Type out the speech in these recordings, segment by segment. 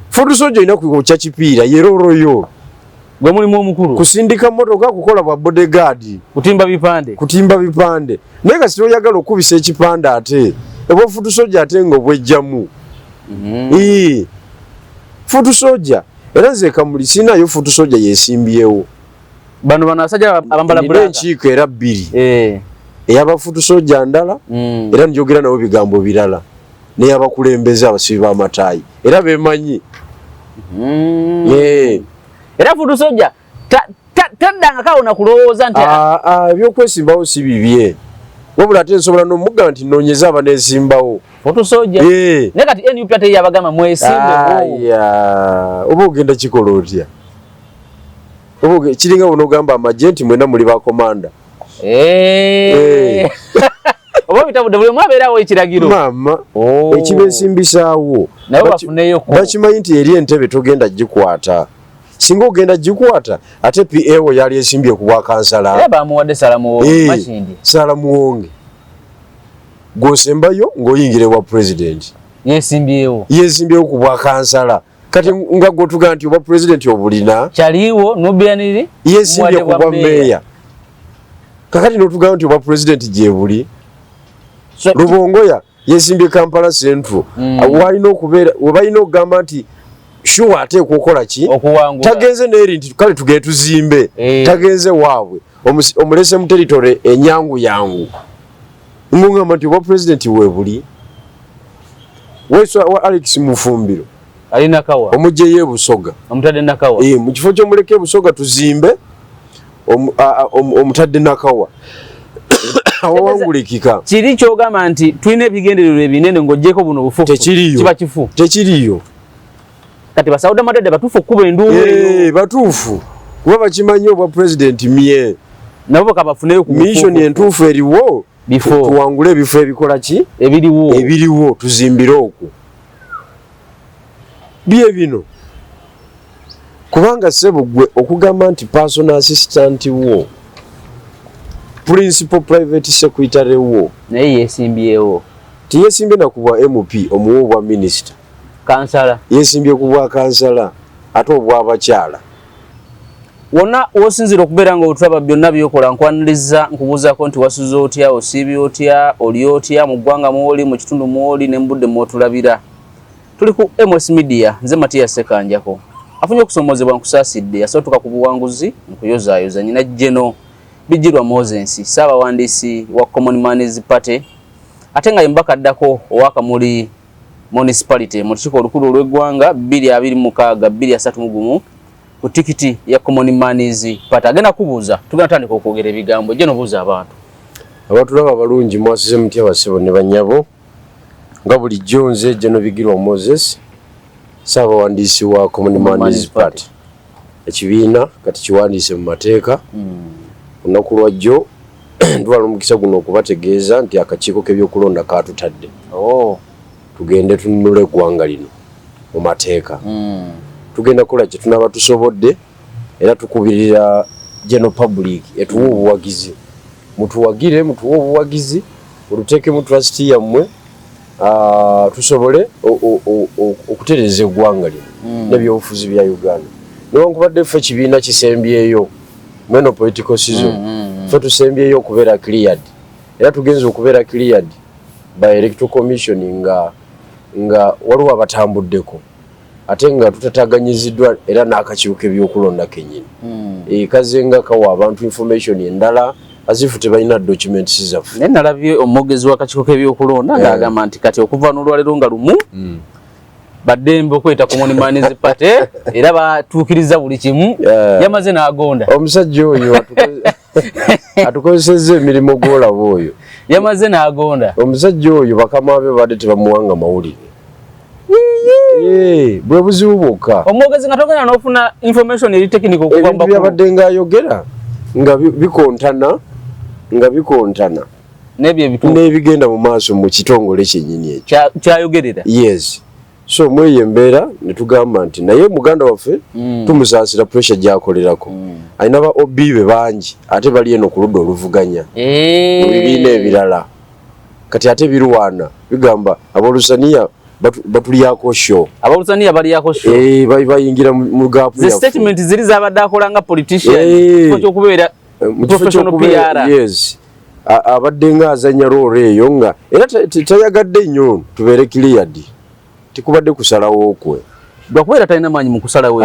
Foot soldier olina kwokya kipiira, ye role yo. Gwe mulimu omukulu. Kusindika motoka, kukola bwa bodyguard. Kutimba bipande. Kutimba bipande. Naye kasita oyagala okubisa ekipande, ate obwa foot soldier ate nga obwejjamu. Foot soldier, era nze Kamuli sinayo foot soldier yesimbyewo. Bano abasajja abambala Nina black. Enkiiko era bbiri. Ey'aba foot soldier ndala, era njogera nabo bigambo birala, n'eyabakulembeze abasibi b'amataayi, era bemanyi. Era foot soldier taddanga kawona kulowooza nti Ah, ah, ebyokwesimbawo si bibye, wabula ate nsobola n'omugamba nti noonyeza abaneesimbawo. Foot soldier. Naye kati NUP ate yabagamba mwesimbewo. Aya, oba ogenda kikola otya? Oba kiringa bw'onoogamba amagye nti mwena muli bakomanda. Oba bitabudde, buli omu abeerawo ekiragiro. Maama. Oh. Ekibesimbisaawo Nabo bafuneyoko. Bakimanyi nti eri entebe togenda gikwata. Singa ogenda gikwata, ate PAO yali esimbye ku bwakansala. Era bamuwadde Salamu Makindi. Sala Muwonge gwosembayo ng'oyingira ewa pulezidenti. Yesimbyewo. Yesimbyewo ku bwakansala. Kati nga gwotugaa nti obwa pulezidenti obulina. Kyaliwo Nubianiri. Yesimbye ku bwa meeya. Kakati notugamba nti obwa pulezidenti gyebuli. Lubongoya yesimbye Kampala Central. Walina okubeera webalina okugamba nti sure ateekwa okukola ki? Okuwangula. Tagenze neeri nti kale tugende tuzimbe. Tagenze waabwe. Omulese mu territory enyangu yangu, ng'ogamba nti obwa pulezidenti weebuli. Weswa wa Alex Mufumbiro Ali Nakawa. Omugyeyo e Busoga. Omutadde Nakawa. Mu kifo ky'omuleka e Busoga tuzimbe, omutadde Nakawa awawangulikika. Kiri kyogamba nti tulina ebigendererwa ebinene ng'oggyeko buno obufufu. Tekiriyo. Kiba kifu. Tekiriyo. Kati basauda madada batuufu okukuba enduulu eyo? Batuufu, kuba bakimanyi obwa pulezidenti mye. Nabo bakabafuneyo ku mission bufufu. Entuufu eriwo Bifo. Tuwangule ebifo ebikola ki? Ebiriwo. Ebiriwo, tuzimbire okwo. Bye bino, kubanga ssebo gwe okugamba nti personal assistant wo, principal private secretary wo, naye yesimbyewo. Tiyesimbye na ku bwa MP, omuwa obwa minisita. Kansala. Yesimbye ku bwa kansala, ate obw'abakyala. Wonna wosinzira okubeera nga otulaba, byonna byokola, nkwaniriza, nkubuuzaako nti wasuze otya, osiibye otya, oli otya mu ggwanga mwoli, mu kitundu mwoli, ne mu budde mwotulabira. Tuli ku MS Media, nze Matias Sekanjako. Afunye okusomoozebwa nkusaasidde, asootuka ku buwanguzi nkuyozaayoza. Nyina General Bigirwa Moses, ssaabawandiisi wa Common Man's Party, ate nga ye mubaka addako owa Kamuli Municipality mu lukiiko olukulu olw'eggwanga 2026 2031 ku tikiti ya Common Man's Party. Agenda kubuuza, tugenda tandika okwogera ebigambo. Gye nobuuza abantu. Abatulaba abalungi, mwasize mutya basebo ne banyabo? Nga bulijjo nze General Bigirwa Moses, ssaabawandiisi wa Common Man's Party. Ekibiina kati kiwandiise mu mateeka. Olunaku lwajjo ntwala omukisa guno okubategeeza nti akakiiko k'ebyokulonda kaatutadde tugende tununule eggwanga lino mu mateeka. Tugenda kukola kye tunaaba tusobodde, era tukubirira general public etuwe obuwagizi. Mutuwagire, mutuwe obuwagizi, mututeekemu trust yammwe, tusobole okutereeza eggwanga lino n'ebyobufuzi bya Uganda. Newankubadde ffe kibiina kisembyeyo mweno political season, ffe tusembyeyo okubeera cleared, era tugenza okubeera cleared by Electoral Commission nga waliwo abatambuddeko, ate nga tutataganyiziddwa era n'akakiiko k'ebyokulonda kennyini. Kaze nga kawa abantu information endala azifu tebalina documents zaffe. Naye nalabye omwogezi w'akakiiko k'ebyokulonda ng'agamba nti kati okuva n'olwaleero nga lumu baddembe okweta Common Man's Party, era batuukiriza buli kimu. Yamaze n'agonda. Omusajja oyo atukozesezza emirimu gw'olaba oyo. Yamaze n'agonda. Omusajja oyo bakama be babadde tebamuwanga mawulire. Bwe buzibu bwokka. Omwogezi nga togenda n'ofuna information eri technical okuva mu Ebintu bakulu. Byabadde ng'ayogera nga bikontana, nga bikontana N'ebyo ebituufu. N'ebigenda mu maaso mu kitongole kyennyini ekyo. Kyayogerera. Yes, so mweyo embeera ne tugamba nti naye muganda waffe tumusaasira pressure gy'akolerako. Alina ba OB be bangi, ate bali eno ku ludda oluvuganya mu bibiina ebirala. Kati ate birwana bigamba abolusaniya. Batulyako show. Abalusaniya balyako show. Eh, bayingira mu gap. The statement ziri zabadde akola nga politician. Kifo ky'okubeera professional PR. Yes. Abadde nga azannya role eyo nga era tayagadde nnyo tubeere cleared. Tikubadde kusalawo kwe. Lwakubeera talina maanyi mu kusalawo.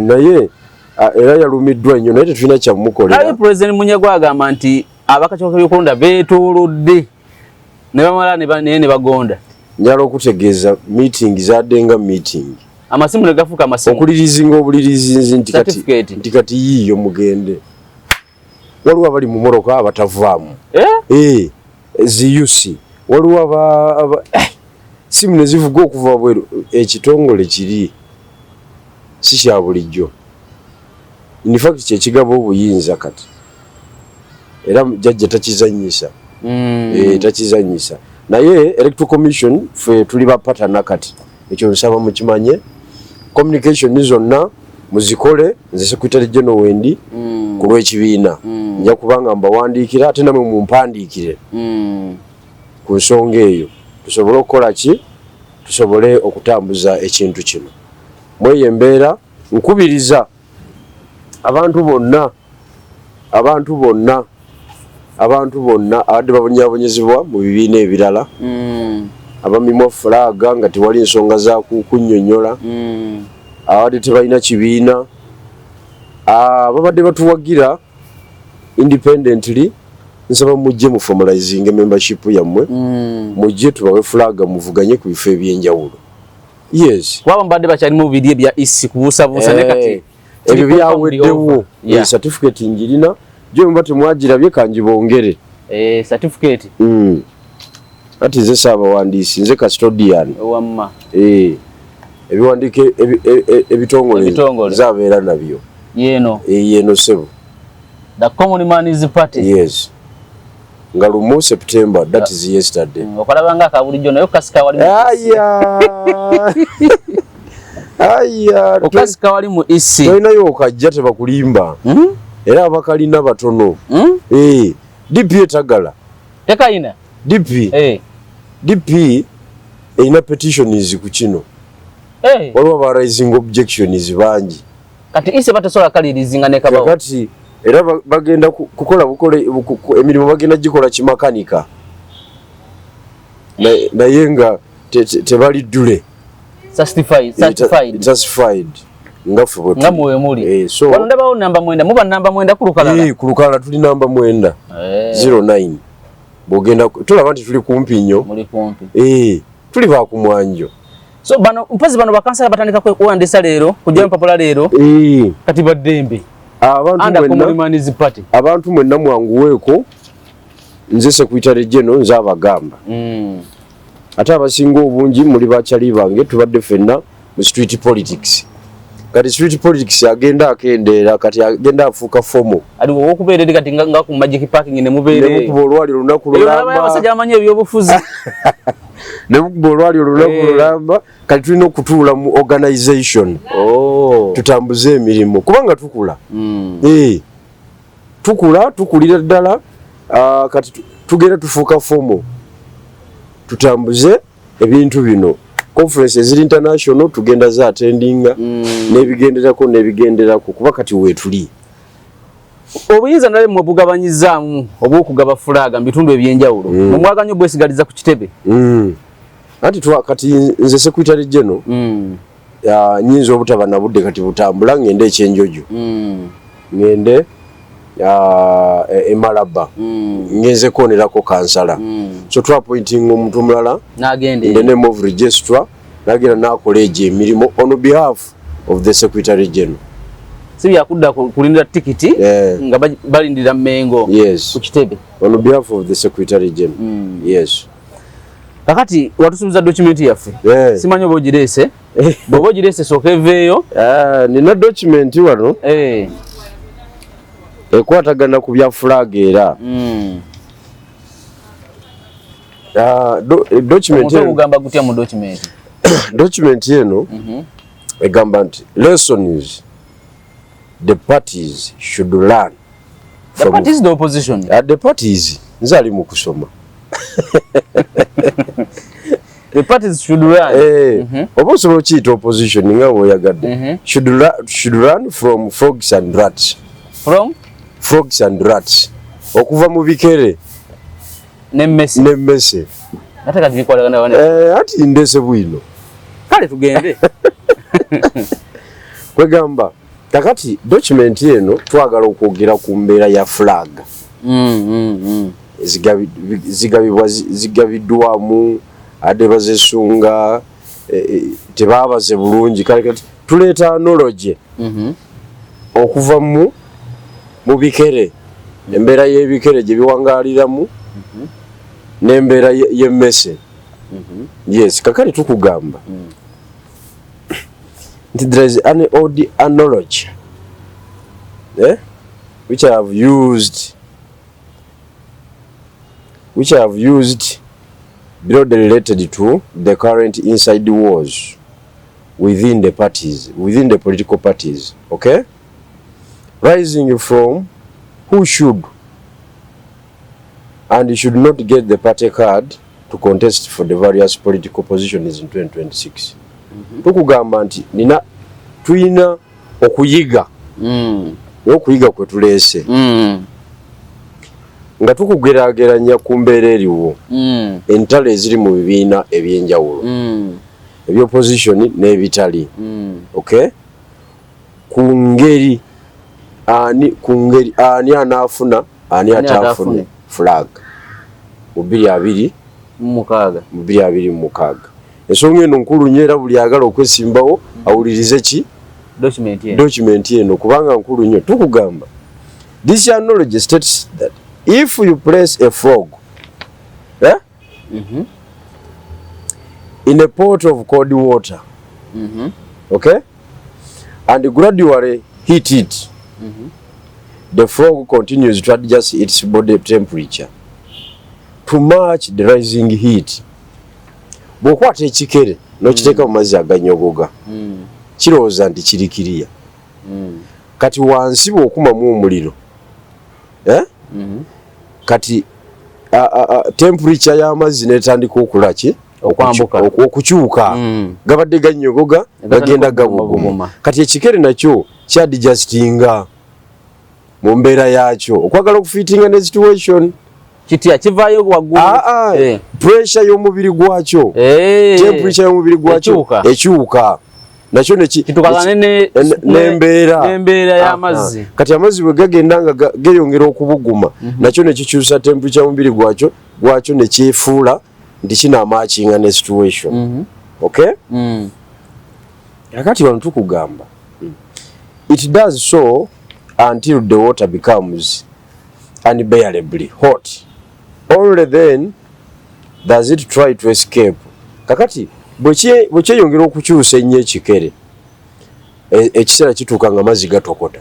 Naye era yalumiddwa nnyo, naye tetulina kyamukolera. Naye President Munyagwa agamba nti abakakiiko k'ebyokulonda beetoolodde ne bamala naye ne bagonda. Njala okutegeeza meeting zadde nga meeting. Amasimu ne gafuuka amasimu. Okulirizinga obulirizinzi nti kati yiiyo mugende. Waliwo abali mu mmotoka abatavaamu. Eh? Ziyusi. Waliwo aba simu ne zivuga okuva bweru. Ekitongole kiri si kya bulijjo. In fact kyekigaba obuyinza kati. Era jjajja takizannyisa. Takizannyisa. Naye Electoral Commission ffe tuli ba partner kati. Ekyo nsaba mukimanye. Communication zonna muzikole, nze Secretary General wendi ku lw'ekibiina. Nja kubanga mbawandiikira ate namwe mumpandiikire ku nsonga eyo. Tusobole okukola ki? Tusobole okutambuza ekintu kino. Mweyo embeera nkubiriza abantu bonna, abantu bonna, abantu bonna abadde babonyaabonyezebwa mu bibiina ebirala, abamimwa fulaga nga tewali nsonga za kunnyonnyola, abadde tebalina kibiina, ababadde batuwagira independently, nsaba mujje mu formalizing membership yammwe, mujje tubawe fulaga muvuganye ku bifo ebyenjawulo. Yes. Kuba mbadde bakyali mu biri ebya EC kubuusabuusa ne kati ebyo byaweddewo. Certificate njirina, gyo muba temwagirabye kanjibongere. Certificate. Ati nze ssaabawandiisi, nze custodian. Wamma. Ebiwandiiko ebitongole nze nabyo. Yeno. Yeno ssebo. The Common Man's Party. Yes. Nga lumu September, that is yesterday. Okalaba nga akabulijjo naye okasika wali. Aya. Aya. Okasika wali mu EC. Tolinayo okajja tebakulimba. Era abakalina batono. DP etagala. Tekayina. DP. DP erina petitions ku kino. Waliwo aba raising objections bangi. Kati EC batasobola kalirizinga ne kabawo. Kati era bagenda kukola bukole emirimu bagenda gikola kimakanika. Naye nga tebali ddule. Certified. Certified. Nga ffe bwe nga mwe muli. So wano ndabawo namba 9, muba namba 9 ku lukalala. Ku lukalala tuli namba 9. 09. Bw'ogenda tulaba nti tuli kumpi nnyo. Muli kumpi. Tuli ba ku mwanjo. So bano mpozi bano bakansala batandika kuwandiisa leero, kujja empapula leero. Kati baddembe. Abantu mwenna mwanguweeko, nze Secretary General nze abagamba. Ate abasinga obungi muli bakyali bange, tubadde ffenna mu street politics. Kati street politics agenda akendeera, kati agenda afuuka formal. Ali wokubeera eri kati nga ku Magic Parking ne mubeera eyo. Ne mukuba olwali olunaku lulamba. Abasajja bamanyi ebyobufuzi. Ne mukuba olwali olunaku lulamba, kati tulina okutuula mu organization. Tutambuze emirimu kubanga tukula. Tukula, tukulira ddala, kati tugenda tufuuka formal. Tutambuze ebintu bino. Conference eziri international tugenda za attendinga, n'ebigenderako n'ebigenderako kuba kati weetuli. Obuyinza nale mwe bugabanyizaamu obw'okugaba fulaga mu bitundu ebyenjawulo. Mumwaganya obwesigaliza ku kitebe. Anti kati nze Secretary General, nyinza obutaba na budde kati butambula ngende ekyenjojo. Ngende e Malaba. Ngenze kwonerako kansala. So twa appointing omuntu omulala n'agenda in the name of registrar, n'agenda n'akola egyo emirimu on behalf of the Secretary General. Si byakudda kulindira tikiti nga balindira Mengo ku kitebe. On behalf of the Secretary General. Yes. Kakati watusuubiza document yaffe. Simanyi oba ogireese. Bw'oba ogireese sooka eveeyo. Nina document wano. Ekwatagana ku bya flag era. Document eno ogamba gutya mu document? Document eno egamba nti lessons the parties should learn. The parties, the opposition. The parties, nze ali mu kusoma. The parties should run. Oba osobola okiyita opposition nga bw'oyagadde. Should run from frogs and rats. From? Frogs and rats, okuva mu bikere Nemmese. N'emmese. Ate kati bikwatagana wane? Ati ndese bwino. Kale tugende. Kwegamba kakati document eno twagala okwogera ku mbeera ya flag zigabiddwamu ate bazesunga, tebabaze bulungi. Kale kati tuleeta analogy okuva mu bikere, embeera y'ebikere gye biwangaaliramu n'embeera y'emmese. Yes, kakati tukugamba nti there is an old analogy, which I have used broadly related to the current inside wars within the parties, within the political parties, okay, rising from who should and should not get the party card to contest for the various political positions in 2026. Tukugamba nti nina tuyina okuyiga n'okuyiga kwe tuleese nga tukugeraageranya ku mbeera eriwo, entalo eziri mu bibiina ebyenjawulo ebyopposition n'ebitali, okay, ku ngeri ani, ku ngeri ani anaafuna, ani Ani ataafune ataafune. flag mu 20 Mukaaga. Mu 2026. Ensonga eno nkulu nnyo, era buli agala okwesimbawo awulirize ki? Document eno. Document eno, kubanga nkulu nnyo. Tukugamba this analogy states that if you place a frog, eh, in a pot of cold water, okay, and gradually heat it, the frog continues to adjust its body temperature to match the rising heat. Bw'okwata ekikere n'okiteeka mu mazzi aganyogoga, kirowooza nti kiri kiriya. Kati wansi bw'okumamu omuliro, eh? Kati temperature y'amazzi netandika okula ki? Okwambuka. Okukyuka. Gabadde ganyogoga, gagenda gabuguma. Gabuguma. Kati ekikere nakyo kyadjustinga mu mbeera yakyo okwagala okufiitinga ne situation. Kitya? Kivaayo waggulu? Pressure y'omubiri gwakyo, temperature y'omubiri gwakyo Ekyuka. ekyuka nakyo Kitukagane n'embeera. N'embeera y'amazzi. Kati amazzi bwe gagenda nga geeyongera okubuguma, nakyo nekikyusa temperature y'omubiri gwakyo nekyefuula nti kinaamatchinga ne situation. Okay? Kakati wano tukugamba it does so until the water becomes unbearably hot. Only then does it try to escape. Kakati bwe kyeyongera okukyusa ennyo ekikere, ekiseera kituuka nga amazzi gatokota.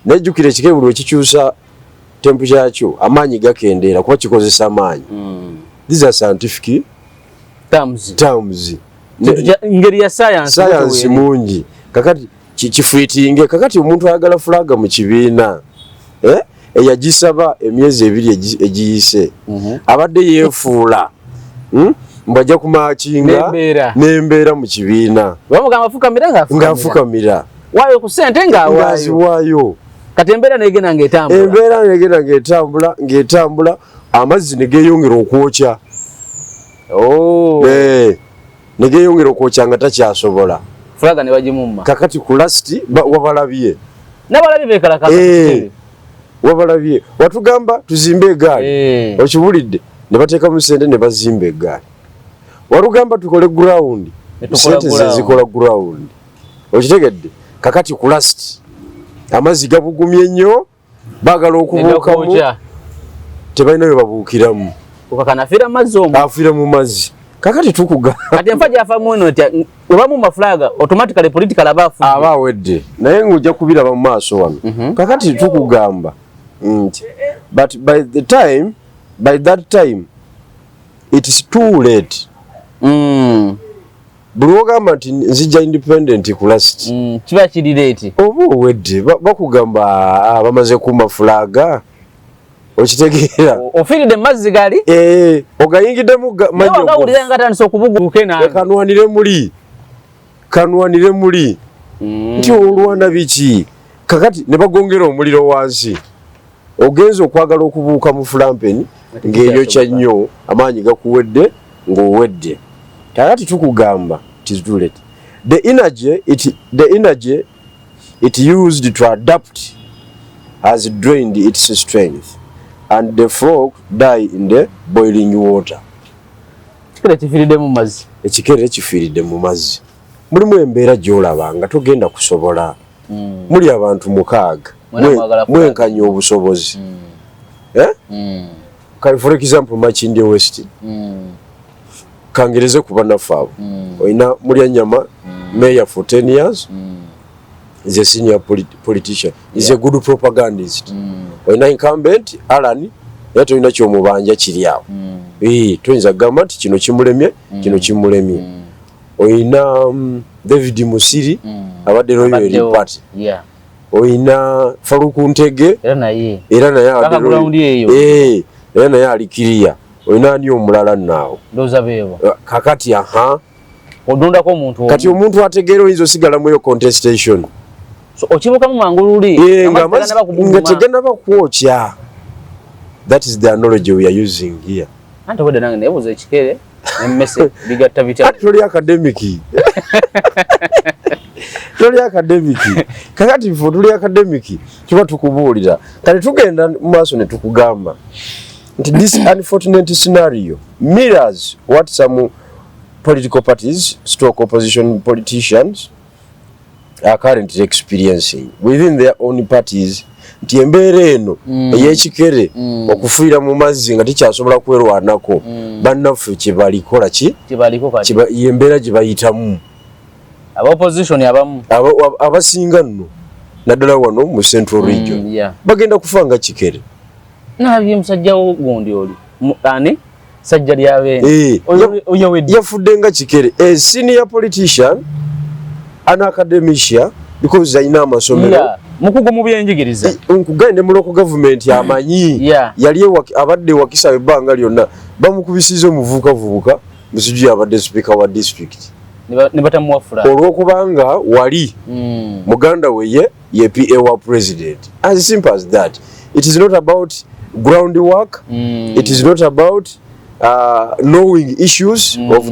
Nejjukira ekikere buli wekikyusa temperature yakyo, amaanyi gakendeera kuba kikozesa amaanyi. These are scientific Terms. terms. Kintu ngeri ya science. Science mungi. Kakati kifiitinge. Kakati omuntu ayagala flag mu kibiina, eh? Eyagisaba emyezi 2 egiyise, abadde yeefuula, Mbu ajja kumatchinga N'embeera. n'embeera mu kibiina. Bamugamba fukamira, ng'afukamira. Ng'afukamira. Waayo ku ssente, ng'awaayo. Ng'aziwaayo. Kati embeera negenda ng'etambula. Embeera negenda ng'etambula, ng'etambula, amazzi ne geeyongera okwokya. Oh. Ne geeyongera okwokya nga takyasobola. Flag ne bagimumma. Kakati ku last wabalabye. N'abalabye beekalakasa. Wabalabye, watugamba tuzimbe egaali, okiwulidde, ne bateekamu sente ne bazimba egaali. Walugamba tukole ground, Ne tukola sente ze ground. zikola ground, okitegedde? Kakati ku last amazzi gabugumye nnyo, baagala okubuukamu, Negakwokya. tebalina bwe babuukiramu. Okakana afiira mu mazzi omwo. Afiira mu mazzi. Kakati tukugamba Kati enfa gyafamu eno nti webamumma flag, automatically political aba afudde. Aba awedde, naye ng'ojja kubiraba mu maaso wano. Kakati tukugamba nti but by that time it is too late. Buli wogamba nti nzija independent ku last, Kiba kiri late. Oba owedde. Bakugamba, "Ah, bamaze kuma flag." Okitegeera? Ofiiridde mu mazzi gali. Eh, ogayingiddemu. Wagawulira nga atandise okubuguke nange. Kanwanire muli, kanwanire muli. Nti olwana biki? Kakati ne bagongera omuliro wansi, ogenza okwagala okubuuka mu flampeni ng'eyokya nnyo, amaanyi gakuwedde, ng'owedde. Kakati tukugamba it too late. The energy it used to adapt has drained its strength and the frog die in the boiling water. Kikere kifiiridde mu mazzi. Ekikere kifiiridde mu mazzi. Mulimu embeera gy'olaba nga togenda kusobola. Muli abantu 6, mwenkanya obusobozi. Eh? Kale, for example, Makindye West, kangereze ku bannaffe abo. Olina Mulyanyama, mayor for 10 years, is a senior politician, is a good propagandist. Olina incumbent Alan, era tolina kyomubanja kiri awo. Toyinza kugamba nti kino kimulemye, kino kimulemye. Olina David Musiri, abadde loyal eri party. Olina Faruku Ntege, era naye era naye era naye ali kiriya. Olina ani omulala naawo? Ndowooza beebo. Kakati aha. Odondako omuntu. Kati omuntu ategeera oyinza osigalamu eyo contestation. So okibukamu mangu luli. Nga teganaba kwokya. That is the analogy we are using here. Anti obwedda nange nebuuza, ekikere emmese bigatta bitya? Ati toli academic, toli academic. Kakati ffe tuli academic, tuba tukubuulira. Kati tugenda mu maaso ne tukugamba nti this unfortunate scenario mirrors what some political parties stroke opposition politicians are currently experiencing within their own parties, nti embeera eno ey'ekikere okufiira mu mazzi nga tekyasobola kwerwanako, bannaffe kyebalikola ki? Kyebaliko kati. Yembeera gye bayitamu. Aba opposition abamu. Abasinga nno naddala wano mu Central Region bagenda kufa nga kikere. Nabye musajja wo gundi oli ani sajja lyabeene. Oyo wedde. Yafudde nga kikere, a senior politician, an academician, because alina amasomero. Yeah, mukugu mu byenjigiriza. Nkugambye ne mu local government amanyi. Yali abadde Wakisa ebbanga lyonna, bamukubisiza omuvubukavubuka musiju yabadde speaker wa district. Ne batamuwafula. Olwokubanga wali muganda we ye PA wa president. As simple as that. It is not about ground work. It is not about knowing issues of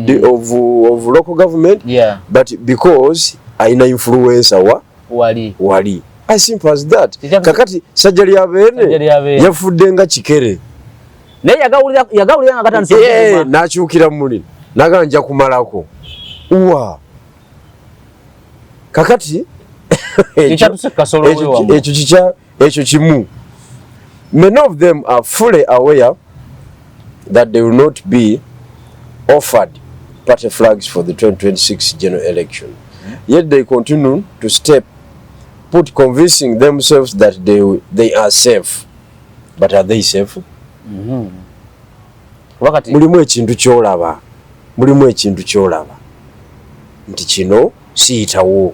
local government, but because alina influencer wa wali. Wali. As simple as that. Kakati sajja Sajja lyabeene lyabeene. yafudde nga kikere. Naye yagawulira nga katandise okuvuma. N'akyukira muli naga nja kumalako wa kakati Ekyatuse Kasolo we wamu. Ekyo kikya, ekyo kimu. Many of them are fully aware that they will not be offered party flags for the 2026 general election, yet they continue to step put, convincing themselves that they are safe. But are they safe? Kuba kati Mulimu ekintu kyolaba, mulimu ekintu kyolaba nti kino siyitawo.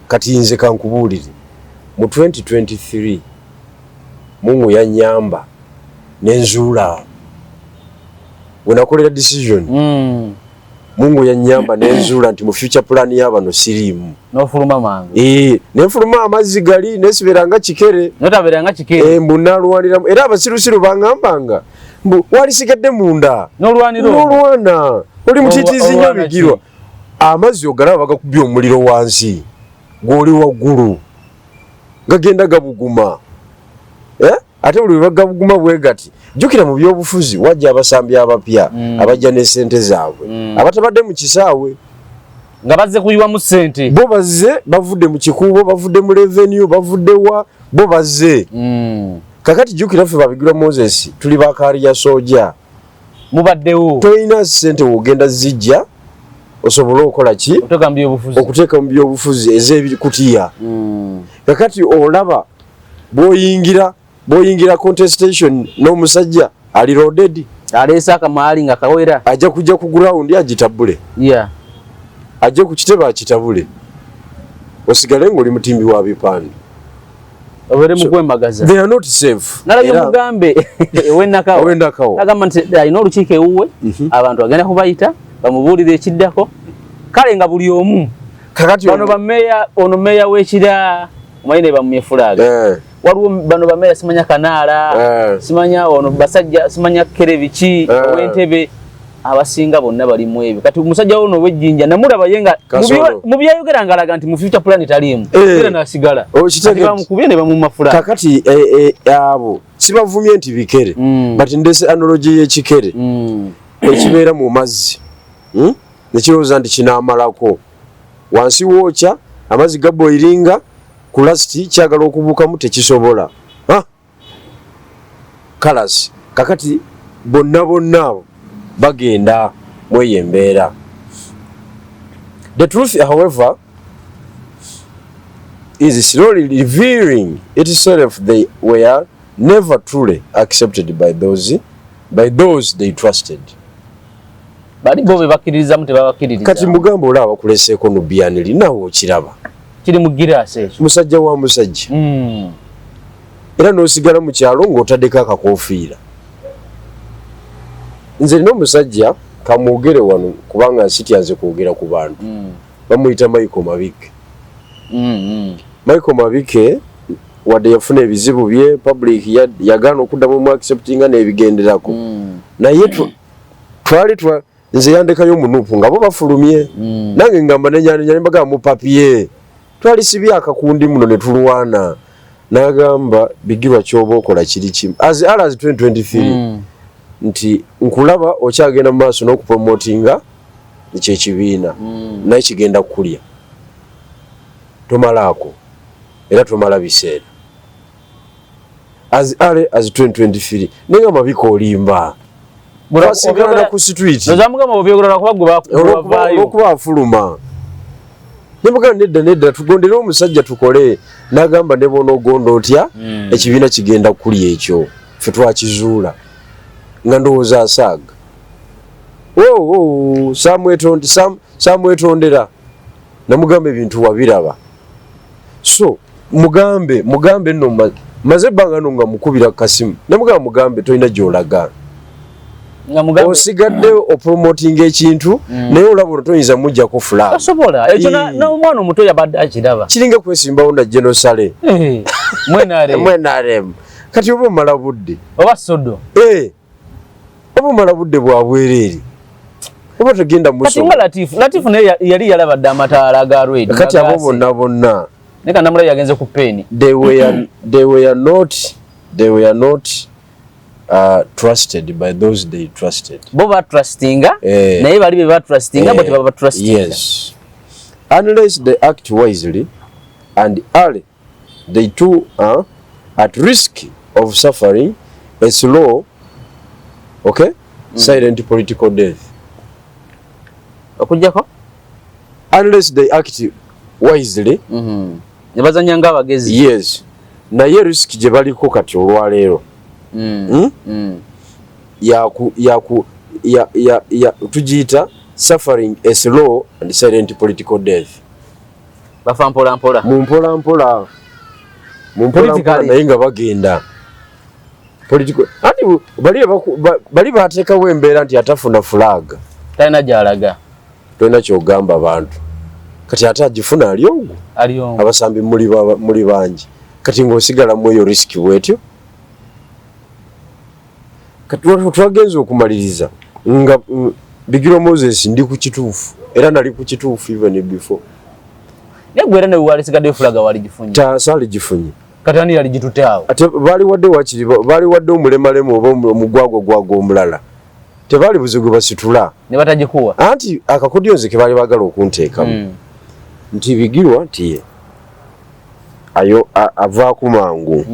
Kati nze kankubuulire, mu 2023 Mungu yanyamba nenzuula wenakolera decision. Mungu yanyamba nenzuula nti mu future plan y'abano siriimu. N'ofuluma mangu. Eh, nenfuluma amazzi gali nesibeera nga kikere. Notabeera nga kikere. Eh, mbu nalwaniramu, era abasirusiru baŋŋambanga mbu walisigadde munda n'olwanira omwo. N'olwana oli mutiitiizi nnyo. Olwana ki? Bigirwa, amazzi ogalaba bagakubye omuliro wansi, gw'oli waggulu, gagenda gabuguma. Eh? Ate buli lwe bagabuguma bwe gati, jjukira mu byobufuzi wajja abasambi abapya abajja n'essente zaabwe, abatabadde mu kisaawe. Nga bazze kuyiwamu ssente. Bo bazze bavudde mu Kikuubo, bavudde mu revenue, bavudde wa, bo bazze. Kakati jjukira ffe Babigirwa Moses tuli bakaaliya soja. Mubaddewo. Tolina ssente wogenda zijja osobole okola ki? Oteeka mu byobufuzi. Okuteeka mu byobufuzi ez'ebikutiya. Kakati olaba bw'oyingira contestation n'omusajja ali loaded. Aleese akamaali nga kawera. Ajja kujja ku ground agitabule. Ajje ku kitebe akitabule, osigale ng'oli mutimbi wa bipande. Obeere mu kwemagaza. They are not safe. Nalabye mugambe ow'e Nakawa agamba nti alina olukiiko ewuwe, abantu agenda kubayita bamubuulire ekiddako. Kale nga buli omu kakati bano bameeya, ono meeya w'ekira omanyi ne bamumye flag, waliwo bano bameeya simanya Kanaala, simanya ono basajja simanya Kere biki, ow'Entebe, abasinga bonna bali mu ebyo. Kati omusajja ono ow'Ejjinja namulaba ye nga mu byayogera ng'alaga nti mu future plan taliimu, era n'asigala. Bamukubye ne bamumma flag. Kakati abo sibavumye nti bikere, but ndese analogy y'ekikere ekibeera mu mazzi, Nekirowooza nti kinaamalako wansi wookya amazzi gaboiringa ku last kyagala okubuukamu tekisobola. Kalasi kakati bonna bonna abo bagenda mweyo embeera. The truth, however, is slowly revealing itself. They were never truly accepted by those they trusted. Bali bo be bakkiririzamu tebabakkiririza. Kati mugamba olaba bakuleseeko Nubian Li, naawe okiraba. Kiri mu giraasi ekyo. Musajja wa musajja, era n'osigala mu kyalo ng'otaddeko akakoofiira. Nze nina omusajja kamwogere wano kubanga nsitya nze kwogera ku bantu, bamuyita Michael Mabike. Michael Mabike wadde yafuna ebizibu bye, public yagaana okuddamu mu acceptinga n'ebigenderako, naye twali twa nze yandekayo mu NUP nga bo bafulumye. Nange ngamba nenyanenya mbaga mupapye twali sibye akakundi muno ne tulwana. N'agamba, "Bigirwa, kyoba okola kiri kimu as early as 2023, nti nkulaba okyagenda mu maaso n'okupromotinga ekyo ekibiina, naye kigenda kukulya. Tomalaako era tomala biseera." As early as 2023. Naye nga Mabika olimba, twasigana ku street. Nozamugamba obyogera kuba gwe bavaayo. Olwokuba afuluma nemugamba, "Nedda, nedda, tugondere omusajja tukole." N'agamba, "Ne bw'onoogonda otya, ekibiina kigenda kulya ekyo, ffe twakizuula." Nga ndowooza asaaga. Oh, samwetondera, namugamba ebintu wabiraba. So mugambe, mugambe nno maze ebbanga nno nga mukubira kasimu, namugamba, "Mugambe tolina gy'olaga." Nga mugambe Osigadde opromotinga ekintu, naye olaba ono toyinza mujjako flag. Tasobola ekyo n'omwana omuto yabadde akiraba. Kiringa kwesimbawo na General Saleh. Eh, mwenare. Mwenarem. Kati oba omala budde. Oba sodo. Eh, oba omala budde bwa bwereere, oba togenda Kati musomo. Nga Latifu, Latifu naye yali yalaba dda amataala ga red. Kati abo bonna bonna Naye kanamula yagenze ku peeni. They were not trusted by those they trusted. Bo batrustinga, naye bali be batrustinga bo tebabatrustinga. Yes, unless they act wisely and early, they too are at risk of suffering a slow, okay, silent political death. Okujjako Unless they act wisely. Ne bazanya ng'abagezi. Yes, naye risk gye baliko kati olwaleero, Yaku yaku ya, ya, ya, tugiyita suffering a slow and silent political death. Bafa mpola mpola. Mu mpola mpola, mu mpola mpola. Politically. Naye nga bagenda political anti bali bali bateekawo embeera nti atafuna flag Talina gy'alaga. Tolina kyogamba abantu. Kati ate agifuna ali ogwo. Ali omu. Abasambi muli bangi. Kati ng'osigala mu eyo risk bwetyo. Kati twagenze okumaliriza nga Bigirwa Moses ndi ku kituufu, era nali ku kituufu even before. Naye gwe era ne walisigaddeyo flag wali gifunye? Saali gifunye. Kati ani yali gitutte awo? Ate baali wadde wakiri baali wadde omulemalema oba omugwagwa gwagwa omulala, tebaali buzigu basitula. Ne batagikuwa. Anti akakodyo nze ke baali baagala okunteekamu, nti Bigirwa nti ye ayo avaako mangu,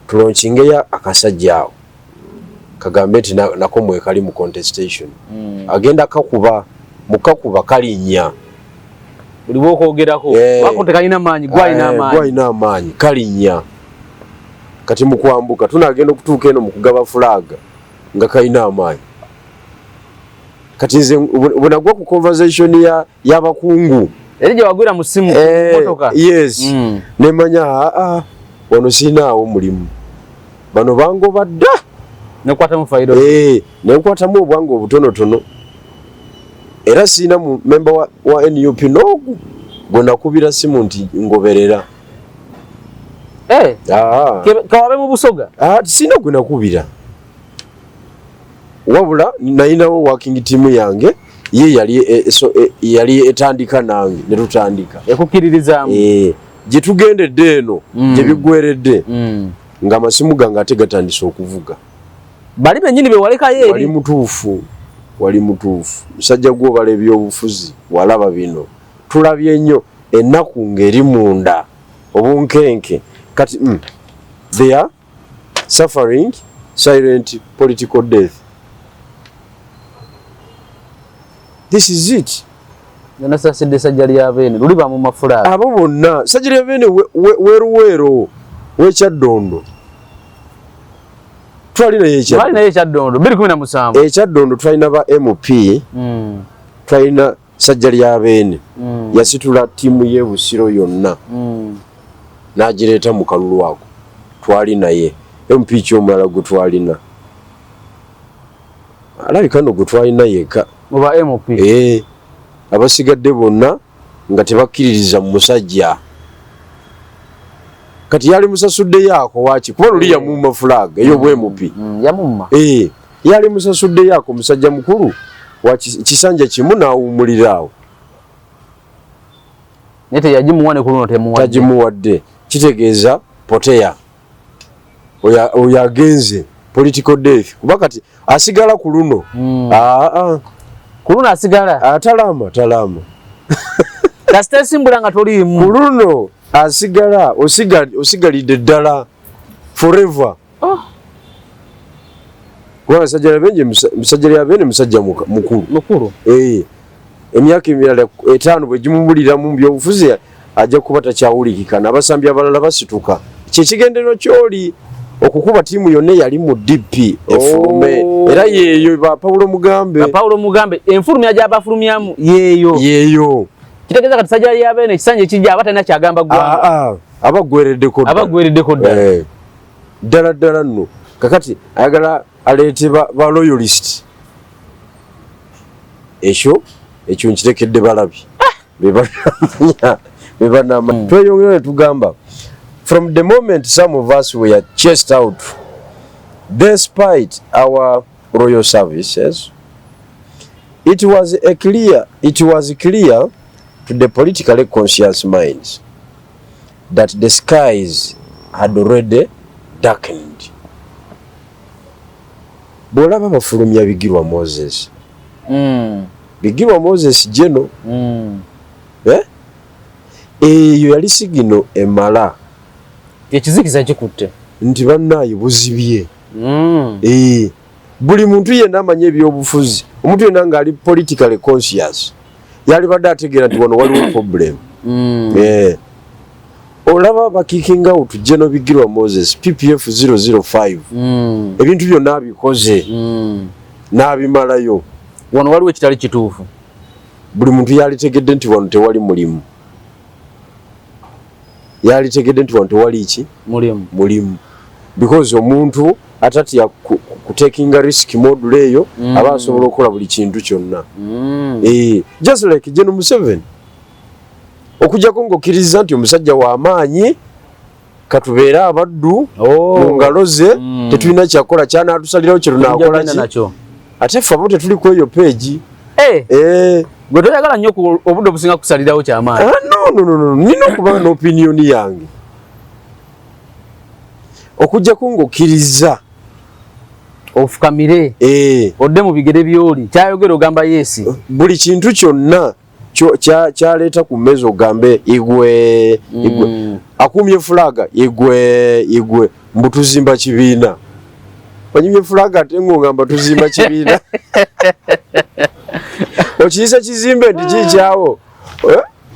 tulaunchingeyo akasajja awo kagambe nti nako mwekali mu contestation. Agenda kakuba mukakuba kalinnya. Buli bwokwogerako wako tekalina maanyi, gwalina amaanyi. Gwalina amaanyi, kalinnya. Kati mu kwambuka tunagenda okutuuka eno mu kugaba flag nga kalina amaanyi. Kati nze bwe nagwa ku conversation y'abakungu. Eri gye wagwira mu ssimu motoka. Yes. Nemanya aa wano siinaawo mulimu. Bano bangoba dda. Nekwatamu fayiro. Nenkwatamu obwange obutonotono. Era siina mu memba wa NUP n'ogu gwe nakubira simu nti ngoberera. Kawabe mu Busoga? Siina gwe nakubira. Wabula nalinawo working team yange ye yali etandika nange ne tutandika. Ekukkiririzaamu. Gye tugendedde eno, gye biggweredde, ng'amasimu gange ate gatandise okuvuga. Bali bennyini be walekayo eri. Wali mutuufu, wali mutuufu. Musajja gw'obala ebyobufuzi walaba bino. Tulabye nnyo ennaku ng'eri munda, obunkenke. Kati they are suffering silent political death. This is it. Nasasidde Sajja lya Beene, luli ba mu mafula. Abo bonna, Sajja lya Beene weruweero, w'Ekyaddondo. Twalina ye Kyaddondo. Twalina ye Kyaddondo, 2017. Ekyaddondo twalina ba MP, twalina Sajja lya Beene. Yasitula ttiimu y'e Busiro yonna. N'agireeta mu kalulu ako. Twali naye. MP ki omulala gwe twalina? Alabika nno gwe twalina yekka. Mu ba MP. Abasigadde bonna nga tebakkiririza mu musajja. Kati yali musasuddeyo ako waaki? Kuba luli yamumma flag ey'obwa MP. Yamumma. Yali musasuddeyo ako musajja mukulu wa kisanja kimu n'awummulira awo. Naye teyagimuwa ne ku luno temuwadde. Tagimuwadde. Kitegeeza poteya. Oyo agenze political death. Kuba kati asigala ku luno. Ku luno asigala? Talama, talama. Kasita esimbula nga toliimu. Ku luno asigala, osigalidde ddala forever. Kuba Sajja lya Beene musajja mukulu. Mukulu. Emyaka emirala 5 bwe gimubulira mu byobufuzi ajja kuba takyawulikika n'abasambi abalala basituka. Kye kigendererwa ky'oli okukuba ttiimu yonna eyali mu DP efulume. Era yeeyo ba Paulo Mugambe. Ba Paulo Mugambe enfulumya gy'abafulumyamu yeeyo. Yeeyo. Kitegeeza kati Sajja lya Beene ekisanja ekijja aba talina ky'agamba ggwanga. Abaggwereddeko ddala. Abaggwereddeko ddala. Ddala ddala nno. Kakati ayagala aleete ba loyalist. Ekyo nkirekedde balabi. Be banamanya. Tweyongera ne tugamba from the moment some of us were chased out despite our royal services, it was clear to the politically conscious minds that the skies had already darkened. Bw'olaba bafulumya Bigirwa Moses. Bigirwa Moses Geno. Eyo yali sigino emala. Ekizikiza kikutte. Nti bannaaye buzibye. Buli muntu yenna amanyi ebyobufuzi, omuntu yenna ng'ali politically conscious, yalibadde ategeera nti wano waliwo problem. Olaba ba kicking out General Bigirwa Moses PPF 005. Ebintu byonna abikoze. N'abimalayo. Wano waliwo ekitali kituufu. Buli muntu yalitegedde nti wano tewali mulimu. Yalitegedde nti wano tewali ki? Mulimu. Mulimu. Because omuntu atatya kutakinga risk module eyo, aba asobola okukola buli kintu kyonna. Just like General Museveni. Okujjako ng'okkiriza nti omusajja w'amaanyi katubeere abaddu mu ngalo ze, tetulina kyakukola, kyanaatusalirawo kye tunaakola ki? Ate ffe abo tetuli ku eyo page. Gwe toyagala nnyo obudde obusinga kusalirawo kyamaanyi. No, no, no, no. Nina okuba n'opinion yange. Okujjako ng'okkiriza ofukamire, odde mu bigere by'oli, kyayogera ogamba yeesi. Buli kintu kyonna kyaleeta ku mmeeza ogambe igwe, igwe. Akuumye fulaga igwe, igwe, mbu tuzimba kibiina. Onyimye fulaga ate ng'ogamba tuzimba kibiina. Okiyise kizimbe nti kikyawo.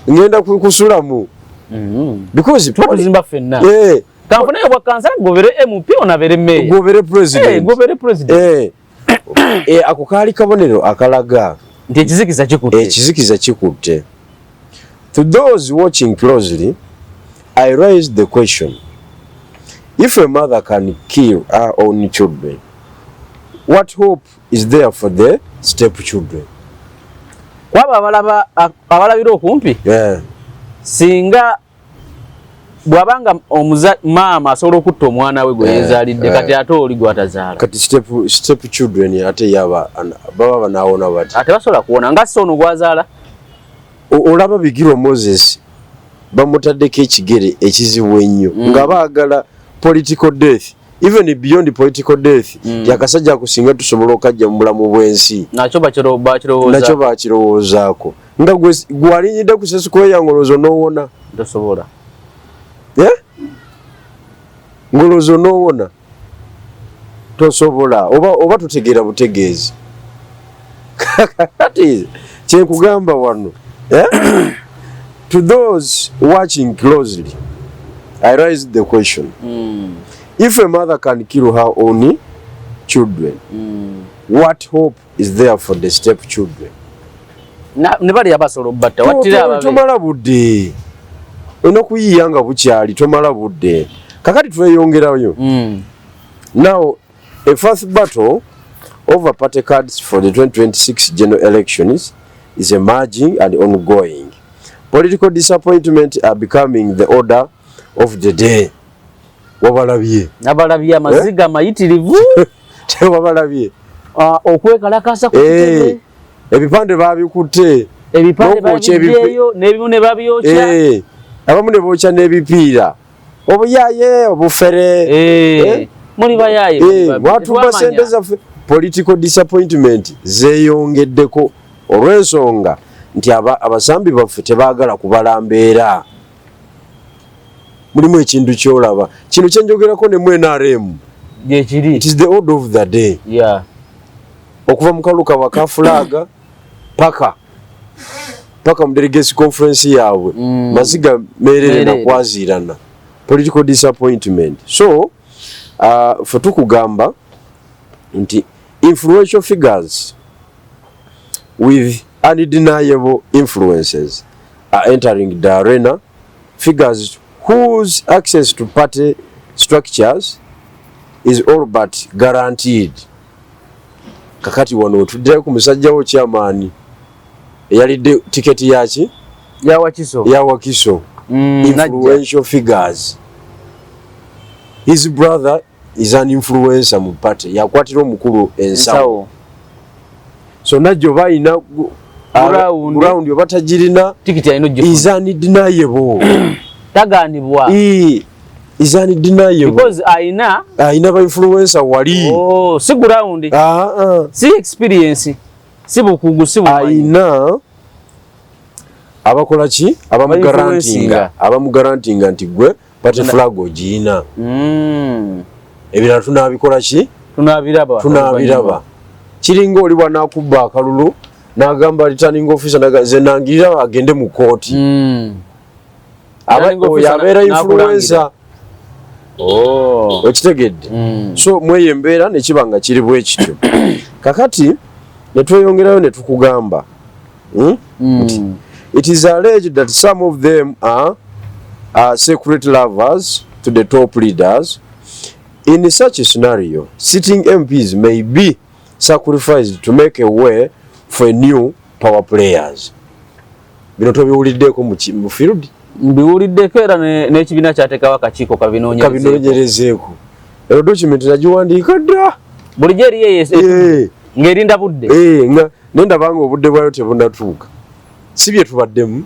Ngenda kusulamu. Because Tuba tuzimba ffenna. Kanfune bwa kansala gobere MP onabere mayor. Gobere president. Gobere president. Ako kaali kabonero akalaga nti ekizikiza kikutte. Ekizikiza kikutte. To those watching closely, I raise the question: if a mother can kill her own children, what hope is there for the step children? Kwaba abalaba abalabira okumpi, singa bw'abanga omuza maama asobola okutta omwana we gwe yeezaalidde, kati ate oli gw'atazaala? Kati step children ate yaba baba banaawona bati? Ate basobola kuwona nga si ono gwazaala? Olaba Bigirwa Moses bamutaddeko ekigere ekizibu ennyo, nga baagala political death, even beyond political death, ti akasajja ako singa tusobola okajja mu bulamu bw'ensi. Nakyo bakirowooza. Nakyo bakirowoozaako, nga gwalinyidde ku sesikoya, ngoloozo n'owona. Tosobola. Eh? Ngoloozo n'owona, tosobola, oba tutegeera butegeezi. Kati kyenkugamba wano, eh? To those watching closely, I raise the question: if a mother can kill her own children, what hope is there for the step children? Ne bali abasobola obbatta wattira ababe. Tomala budde, olina okuyiiya nga bukyali, tomala budde. Kakati tweyongerayo. Now, a first battle over party cards for the 2026 general elections is emerging and ongoing. Political disappointment are becoming the order of the day. Wabalabye? Nabalabye, amaziga mayitirivu. Tewabalabye? Ah, okwekalakasa ku Eh, kitebe. Ebipande babikutte. Ebipande n'okwokya. Babigyeyo n'ebimu ne babyokya. Eh, abamu ne bookya n'ebipiira, obuyaye, obufere. Eh, Eh? muli bayaye, muli Eh, babi. mwatubba Tetwamanya. sente zaffe. Political disappointment zeeyongeddeko olw'ensonga nti abasambi baffe tebaagala kubala mbeera. Mulimu ekintu kyolaba kino kyenjogerako ne mu NRM. Gyekiri. It is the order of the day. Okuva mu kalulu kabwe aka flag paka mu delegates conference yaabwe, maziga meerere. Meerere. Nakwaziirana, political disappointment. So fe tukugamba nti influential figures with undeniable influences are entering the arena, figures whose access to party structures is all but guaranteed. Kakati wano otuddirayo ku musajja wo chairman eyalidde tiketi yaki? Yawakiso. Ya Wakiso. Najja. Influential figures, his brother is an influencer mu party, yakwatira omukulu ensawo. Ensawo. So najja oba ayina Ground. Ground oba tagirina, Tikiti alina ogifuna. Is undeniable. Taganibwa. Is undeniable. Because ayina ayina ba influencer wali. Oh, si ground. Ah, ah. Si experience, si bukugu, si bumanyi. Ayina abakola ki, abamugarantinga. Abainfluencinga. Abamugarantinga nti gwe party flag ogiyina, ebirala tunabikola ki? Tunabiraba. Tunabiraba. Kiringa oli bwanakubba akalulu n'agamba returning officer, ze nangirira agende mu kooti. Returning Oyo officer abeera influencer. Oh. Okitegedde? So mweyo embeera nekiba nga kiri bwe kityo. Kakati netweyongerayo ne tukugamba, It is alleged that some of them are secret lovers to the top leaders. In such a scenario, sitting MPs may be sacrificed to make a way for new power players. Bino tobiwuliddeeko mu field? Mbiwuliddeko, era n'ekibiina kyateekawo akakiiko kabinoonyerezeeko. Kabinoonyerezeeko. Ero document nagiwandiika dda. Bulijjo eriyo Eh, ng'erinda budde. Eh, nga nendaba nga obudde bwayo tebunatuuka. Si bye tubaddemu,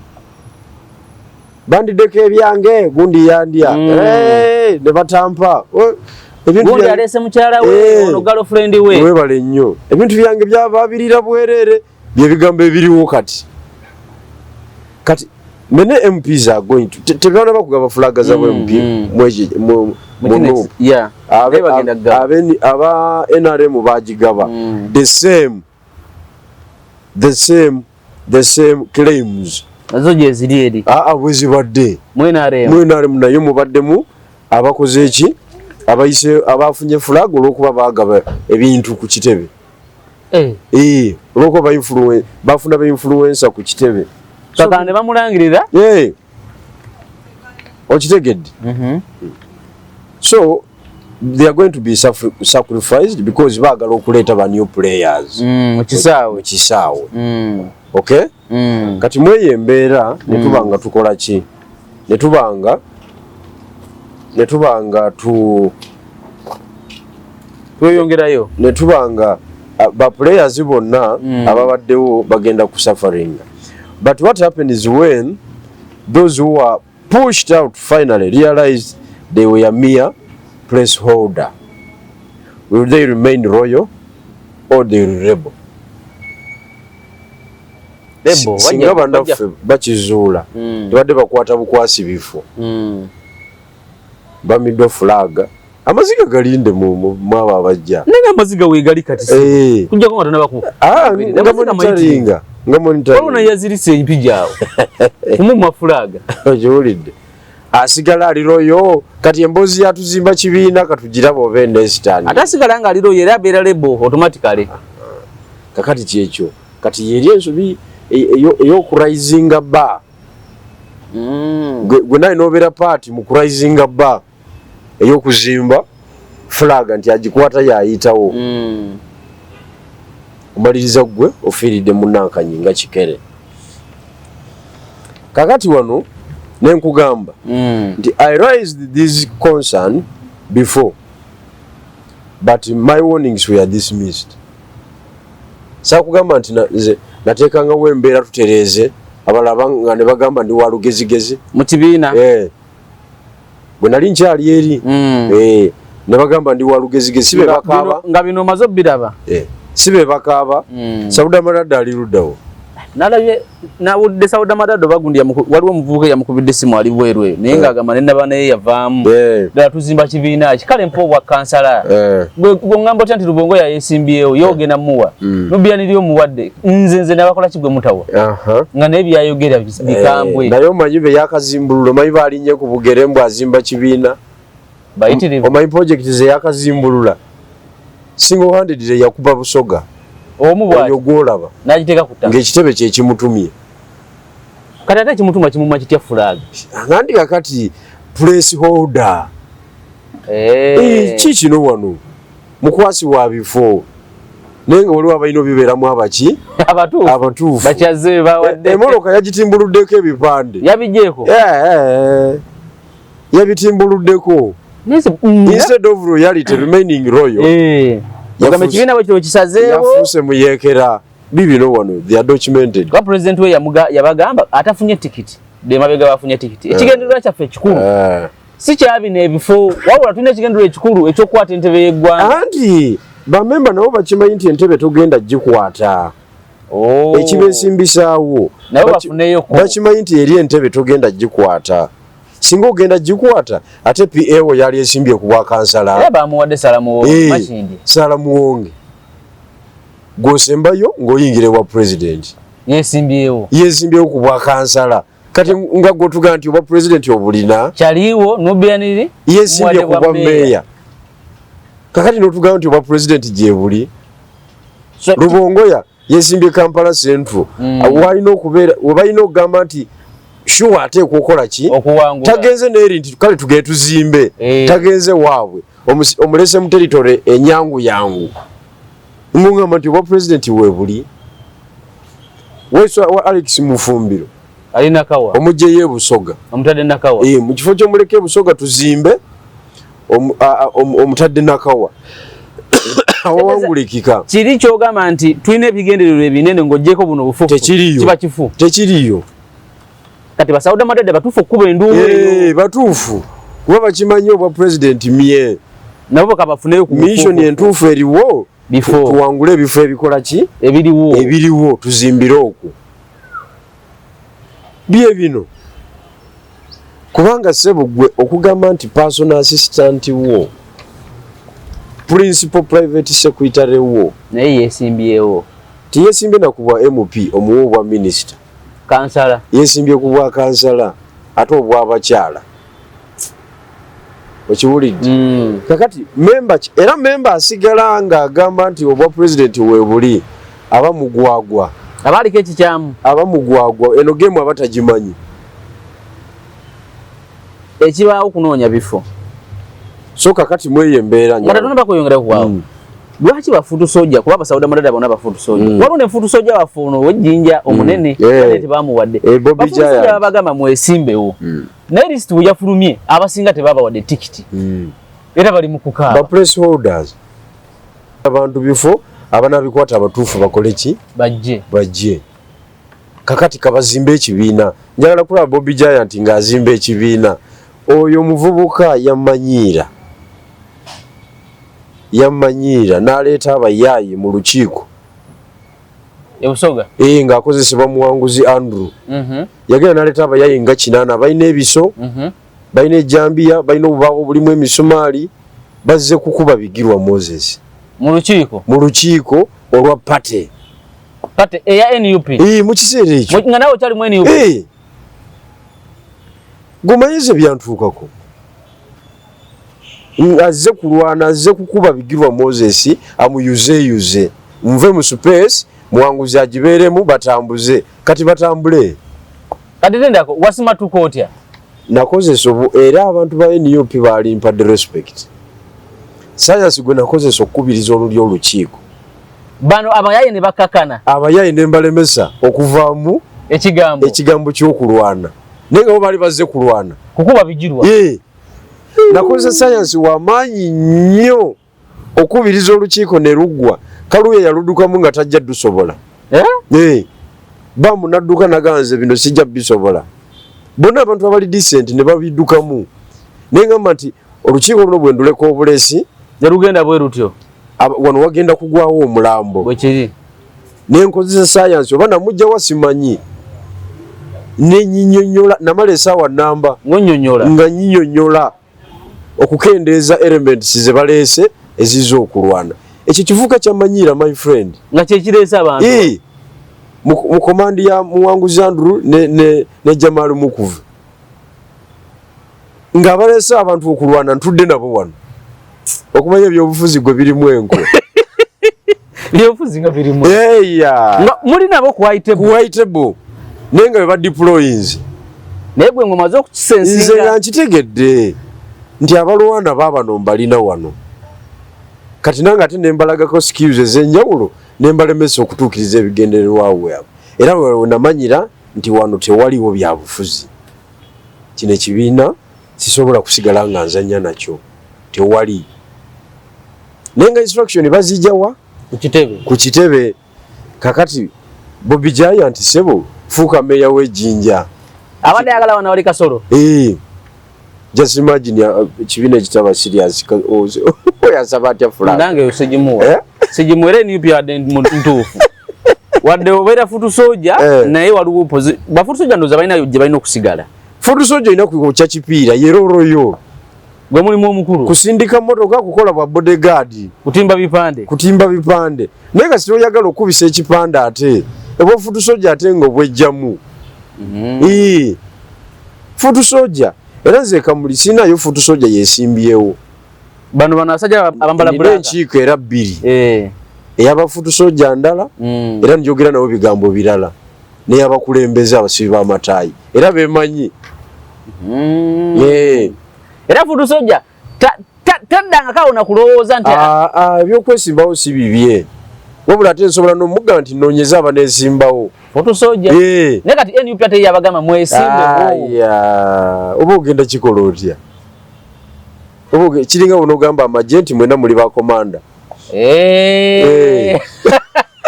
bandiddeko ebyange, gundi yandya. Eh, ne batampa. Oh, ebintu Gundi aleese mukyala we, ono girlfriend we. Webale nnyo. Ebintu byange byababirira bwereere, byebigambo ebiriwo kati. Kati many MPs are going to tebanaba kugaba flag za MP mu Mu mu kino NUP. Naye bagenda kugaba. Aba NRM bagigaba. The same claims. Nazo gye ziri eri. Aa, bwe zibadde. Mu NRM. Mu NRM nayo mubaddemu abakoze eki, abayise abafunye flag olw'okuba bagaba ebintu ku kitebe. Eh. Eh, olw'okuba bafuna ba influencer ku kitebe. Kakande bamulangirira. Okitegedde? So they are going to be sacrificed because baagala okuleeta ba new players mu kisaawe. Mu kisaawe. Okay, kati mweyo embeera netuba nga tukola ki, netubanga tu Tweyongerayo. Netubanga ba players bonna ababaddewo bagenda ku suffering. But what happened is when those who are pushed out finally realized they were mere placeholder, will they remain loyal or they will rebel? Rebel, Singa bannaffe bakizuula, tebadde bakwata bukwasi bifo, bamiddwa flag, amaziga galinde mu abo abajja. Naye amaziga weegali kati. Kujjako nga tonaba Ah, nga monitoringa, nga waliwo monitoringa. Nayazirise empi gyawe kumumma flag. Okiwulidde? Asigala ali loyal. Kati emboozi yatuzimba kibiina katugiraba oba enesitani. Ate asigala nga ali loyal era abeera rebel automatically. Kakati kyekyo, kati yeri ensobi ey'okuraisinga bar. Gwe naye nobeera part mu kuraisinga bar ey'okuzimba flag nti agikwata yayitawo. Omaliriza gwe ofiiridde munankanyi nga kikere. Kakati wano nenkugamba nti I raised this concern before, but my warnings were dismissed. Sakugamba nti nze nateekangawo embeera tutereeze, abalala nga ne bagamba ndi wa lugezigezi. Mu kibiina. Eh. Bwe nali nkyali eri, eh, ne bagamba ndi wa lugezigezi, si be bakaaba. Nga bino omaze obiraba. Eh, si be bakaaba. Sauda Maradda ali luddawo? Nalabye, nawulidde Sauda Madado bagundi waliwo omuvubuka yamukubidde essimu ali bweru eyo, naye ng'agamba ne naba naye yavaamu. Ddala tuzimba kibiina ki? Kale mpa obwa kansala. Gwe ŋŋamba otya nti Lubongo yayesimbyewo, ye ogenda muwa? Nubianiri omuwadde, nze nabakola ki gwe mutawa? Nga naye byayogera bikambwe. Eh, naye omanyi be yakazimbulula, omanyi baalinnye ku bugere mbw azimba kibiina. Bayitirivu. Omanyi project ze yakazimbulula, single handed yakuba Busoga. Omu bw'ati. Oyo gwolaba. N'agiteeka ku ttaka. Ng'ekitebe kye kimutumye. Kati ate ekimutuma kimuma kitya flag? Ngandi kakati place holder. Eh, ki kino wano mukwasi wa bifo, naye nga waliwo abalina obibeeramu abaki? Abatuufu. Abatuufu. Bakyaze bawadde. Emmotoka yagitimbuluddeko ebipande. Yabigyeko. Eh, yabitimbuluddeko. Instead of royalty remaining royal, Ogamba ekibiina bwe kino kisazeewo. Yafuuse muyeekera. Bibino wano, they are documented. Kuba president we yabagamba atafunye tikiti de mabega bafunye tikiti, ekigendererwa kyaffe ekikulu si kyabino ebifo, wabula tulina ekigendererwa ekikulu ekyokukwata entebe y'eggwanga. Anti bamemba nabo bakimanyi nti entebe togenda gikwata. Oh. Ekibesimbisaawo Nabo bafuneyoko. Bakimanyi nti eri entebe togenda gikwata. Singa ogenda gikwata, ate PAO yali esimbye ku bwakansala. Era bamuwadde Salamu. Eh, Makindi. Sala Muwonge gwosembayo ng'oyingira ewa president. Yesimbyewo. Yesimbyewo ku bwakansala. Kati nga gwotugaa nti obwa president obulina. Kyaliwo Nubianiri. Yesimbye ku bwa meeya. Kakati notugamba nti obwa president gyebuli. Lubongoya yesimbye Kampala Central. Walina okubeera webalina okugamba nti sure ateekwa okukola ki? Okuwangula. Tagenze neeri nti kale tugende tuzimbe. Tagenze waabwe. Omulese mu territory enyangu yangu, ngugamba nti obwa president weebuli. Weswa wa Alex Mufumbiro Ali Nakawa. Omugyeyo e Busoga. Omutadde Nakawa. Eh, mu kifo ky'omuleka e Busoga tuzimbe, omutadde Nakawa awawangulikika. Kiri kyogamba nti tulina ebigendererwa ebinene ng'oggyeko buno obufufu. Tekiriyo. Kiba kifu. Tekiriyo. Kati basauda Madada batuufu okukuba enduulu eyo? Eh, batuufu kuba bakimanyi obwa president mye. Nabo bakabafuneyo ku mission bufufu. Entuufu eriwo Bifo. Tuwangule ebifo ebikola ki? Ebiriwo. Ebiriwo, tuzimbire okwo. Bye bino, kubanga sebo gwe okugamba nti personal assistant wo, principal private secretary wo, naye yesimbyewo. Tiyesimbye na ku bwa MP, omuwa obwa minisita. Kansala. Yesimbye ku bwa kansala, ate obwabakyala. Okiwulidde? Kakati memba era memba asigala ng'agamba nti obwa pulezidenti weebuli, aba mugwagwa. Abaaliko ekikyamu. Aba mugwagwa, eno game aba tagimanyi. Ekibaawo kunoonya bifo. So kakati mweyo embeera nga tetunaba kweyongera kuwaawo. Lwaki ba foot soldier, kuba abasawuda madada bonna ba foot soldier. Waliwo ne foot soldier waffe ono ow'ejjinja omunene, ate tebamuwadde. Bobby Ba foot soldier Giant. babagamba mwesimbewo. Naye lisiti bwe yafulumye, abasinga tebabawadde tikiti. Era bali mu kukaaba. Ba place holders. Abantu bifo abanabikwata abatuufu bakole ki? Bajje. Bajje. Kakati kabazimbe ekibiina. Njagala kulaba Bobby Giant ng'azimba ekibiina. Oyo omuvubuka yamanyiira. Yamanyiira n'aleeta abayaayi mu lukiiko. E Busoga? Ng'akozesebwa Muwanguzi Andrew. Yagenda n'aleeta abayaayi nga 8, balina ebiso, balina ejjambiya, balina obubaawo obulimu emisumaali, bazze kukuba Bigirwa Moses. Mu lukiiko? Mu lukiiko olwa party. Party eya NUP? Mu kiseera ekyo. Nga nawe okyali mu NUP? Gumanyize byantuukako. Azze kulwana, azze kukuba Bigirwa Moses, amuyuzeeyuze. Nve mu space, Muwanguzi agibeeremu, batambuze. Kati batambule. Kati tendako, wasimatuka otya? Nakozesa obu, era abantu ba NUP balimpadde respect. Science gwe nakozesa okukubiriza olulyo olukiiko. Bano abayaye ne bakakana. Abayaye ne mbalemesa okuvaamu ekigambo. Ekigambo ky'okulwana. Naye nga bo baali bazze kulwana. Kukuba Bigirwa. Nakozesa science wa maanyi nnyo okukubiriza olukiiko ne luggwa. Kaluuya yaluddukamu nga tajja dusobola. Bamu nadduka naganze bino sijja bisobola. Bonna abantu abali decent ne babiddukamu. Naye ngamba nti olukiiko luno bwe nduleka obulesi, ne lugenda bwe lutyo. Wano wagenda kugwawo omulambo. Bwe kiri. Ne nkozesa science oba namujja wa simanyi. Ne nyinyonnyola, namala essaawa nnamba. Ng'onnyonnyola. Nga nyinyonnyola okukendeeza elements ze baleese ezizza okulwana. Ekyo kivuka kyamanyiira, my friend. Nga kye kireese abantu. Mu command ya Muwanguzi Andrew ne Jamal Mukuvu. Nga baleese abantu okulwana, ntudde nabo wano. Okumanya ebyobufuzi gwe birimu enkwe. Ebyobufuzi nga birimu. Eya. Nga muli nabo ku white table. Ku white table. Naye nga bwe ba deployinze. Naye gwe ng'omaze okukisensinga. Nze nga nkitegedde nti abalwana baabano mbalina wano. Kati nange ate ne mbalagako skills ez'enjawulo ne mbalemesa okutuukiriza ebigendererwa byabwe. Era we namanyira nti wano tewaliwo byabufuzi. Kino ekibiina sisobola kusigala nga nzannya nakyo. Tewali. Naye nga instruction bazijja wa? Ku kitebe. Ku kitebe. Kakati Bobby Giant sebo fuuka meya w'ejjinja. Abadde ayagala wano wali Kasolo. Just imagine ekibiina ekitaba serious. Oyo asaba atya flag? Nange sigimuwa. Sigimuwa era NUP yadde ntuufu. Wadde obeera foot soldier, naye waliwo ba foot soldier ndowooza balina gye balina okusigala. Foot soldier olina kwokya kipiira, ye role yo. Gwe mulimu omukulu. Kusindika mmotoka, kukola bwa bodyguard. Kutimba bipande. Kutimba bipande. Naye nga singa oyagala okukubisa ekipande ate, obwa foot soldier ate nga obwejjamu. Foot soldier. Era nze Kamuli sinayo foot soldier yesimbyewo. Bano bano abasajja abambala Nina black. enkiiko era bbiri. Ey'aba foot soldier ndala, era njogera nabo bigambo birala. N'eyabakulembeze abasibi b'amataayi. Era beemanyi. Era foot soldier taddangako awo na kulowooza nti Ebyokwesimbawo si bibye. Wabula ate nsobola n'omugamba nti nnoonyeze abaneesimbawo. Foot soldier. Naye kati NUP ate yabagamba mwesimbewo. Aya, oba ogenda kikola otya? Oba kiringa bw'onoogamba amagye nti mwenna muli ba komanda.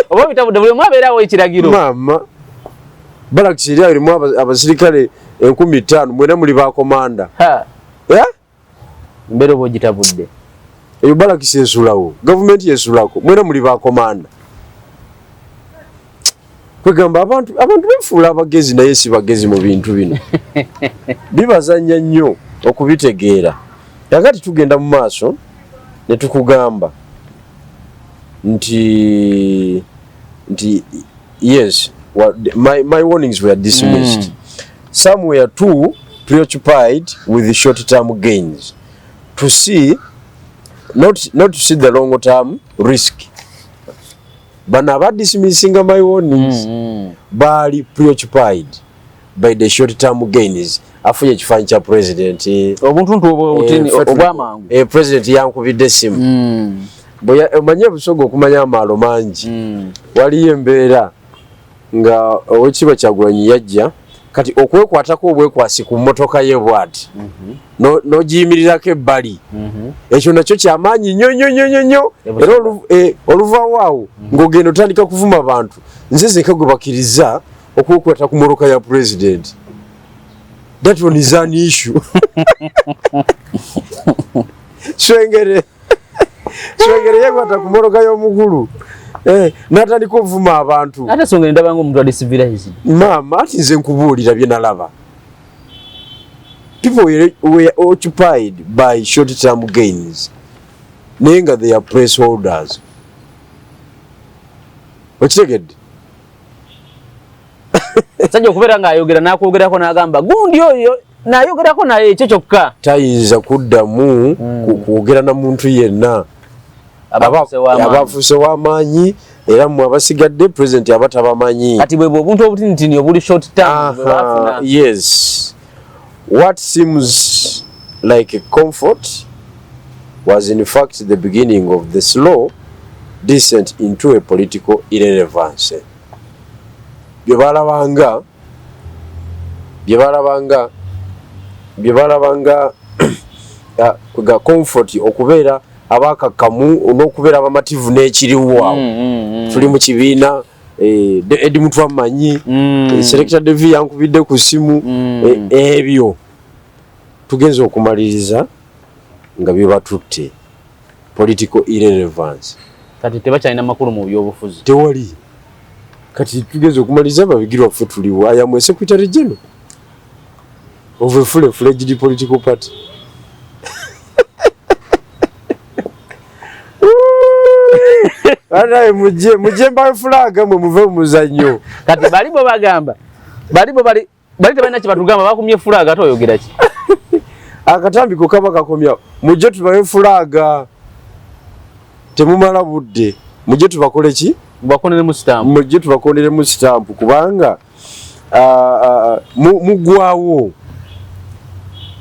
Oba bitabudde buli omu abeerawo ekiragiro. Maama, barracks eri awo erimu abasirikale 5000, mwenna muli ba komanda. Mbeera oba ogitabudde. Eyo barracks esulawo, gavumenti esulako, mwenna muli ba komanda. Kwegamba abantu beefuula abagezi naye si bagezi mu bintu bino. Bibazannya nnyo okubitegeera. Kaakati tugenda mu maaso ne tukugamba nti yes, my warnings were dismissed. Some were too preoccupied with the short-term gains to see not to see the long-term risk. Bano aba dismissinga my warnings baali preoccupied by the short term gains. Afunye ekifaanyi kya president, Obuntuntu obwamangu. President yankubidde essimu. Omanye Busoga okumanya amaalo mangi. Waliyo embeera nga Oweekitiibwa Kyagulanyi yajja kati okwekwatako obwekwasi ku mmotoka ye bwati, n'ogiyimirirako ebbali, ekyo nakyo kyamaanyi nnyo nnyo nnyo nnyo nnyo. Era oluvaawo awo ng'ogenda otandika kuvuma bantu. Nze zeka gwe bakkiriza okwekwata ku mmotoka ya president. That one is an issue. Swengere, Swengere yekwata ku mmotoka y'omukulu, n'atandika okuvuma abantu. Ate Swengere ndabanga omuntu ali civilized. Maama, ati nze nkubuulira bye nalaba. People were occupied by short term gains, naye nga they are placeholders. Okitegedde? Sajja okubeera ng'ayogera n'akwogerako n'agamba gundi oyo n'ayogerako naye ekyo kyokka. Tayinza kuddamu kwogera na muntu yenna. Abafuuse w'amaanyi, era mmwe abasigadde president aba tabamanyi. Kati bwe obuntu obutinitini obuli short term bwe bafuna. Yes, what seems like a comfort was in fact the beginning of the slow descent into a political irrelevance. Bye balabanga ga comfort, okubeera abakakkamu n'okubeera abamativu n'ekiriwo awo. Tuli mu kibiina, Eddie Mutwe amanyi, Selector Devi yankubidde ku ssimu. Ebyo tugenza okumaliriza nga bibatutte political irrelevance. Kati tebakyalina makulu mu byobufuzi. Tewali. Kati tugenza okumaliriza babigirwa ffe tuliwo. I am a secretary general of a fully fledged political party. Anaye mujje mbawe flag mwe muve mu muzannyo. Kati bali bo bagamba bali bo bali tebalina kye batugamba, bakumye flag, ate oyogera ki? Akatambi ko kaba kakomya. Mujje tubawe flag, temumala budde. Mujje tubakole ki? Bakoneremu sitampu. Mujje tubakoneremu sitampu, kubanga mugwawo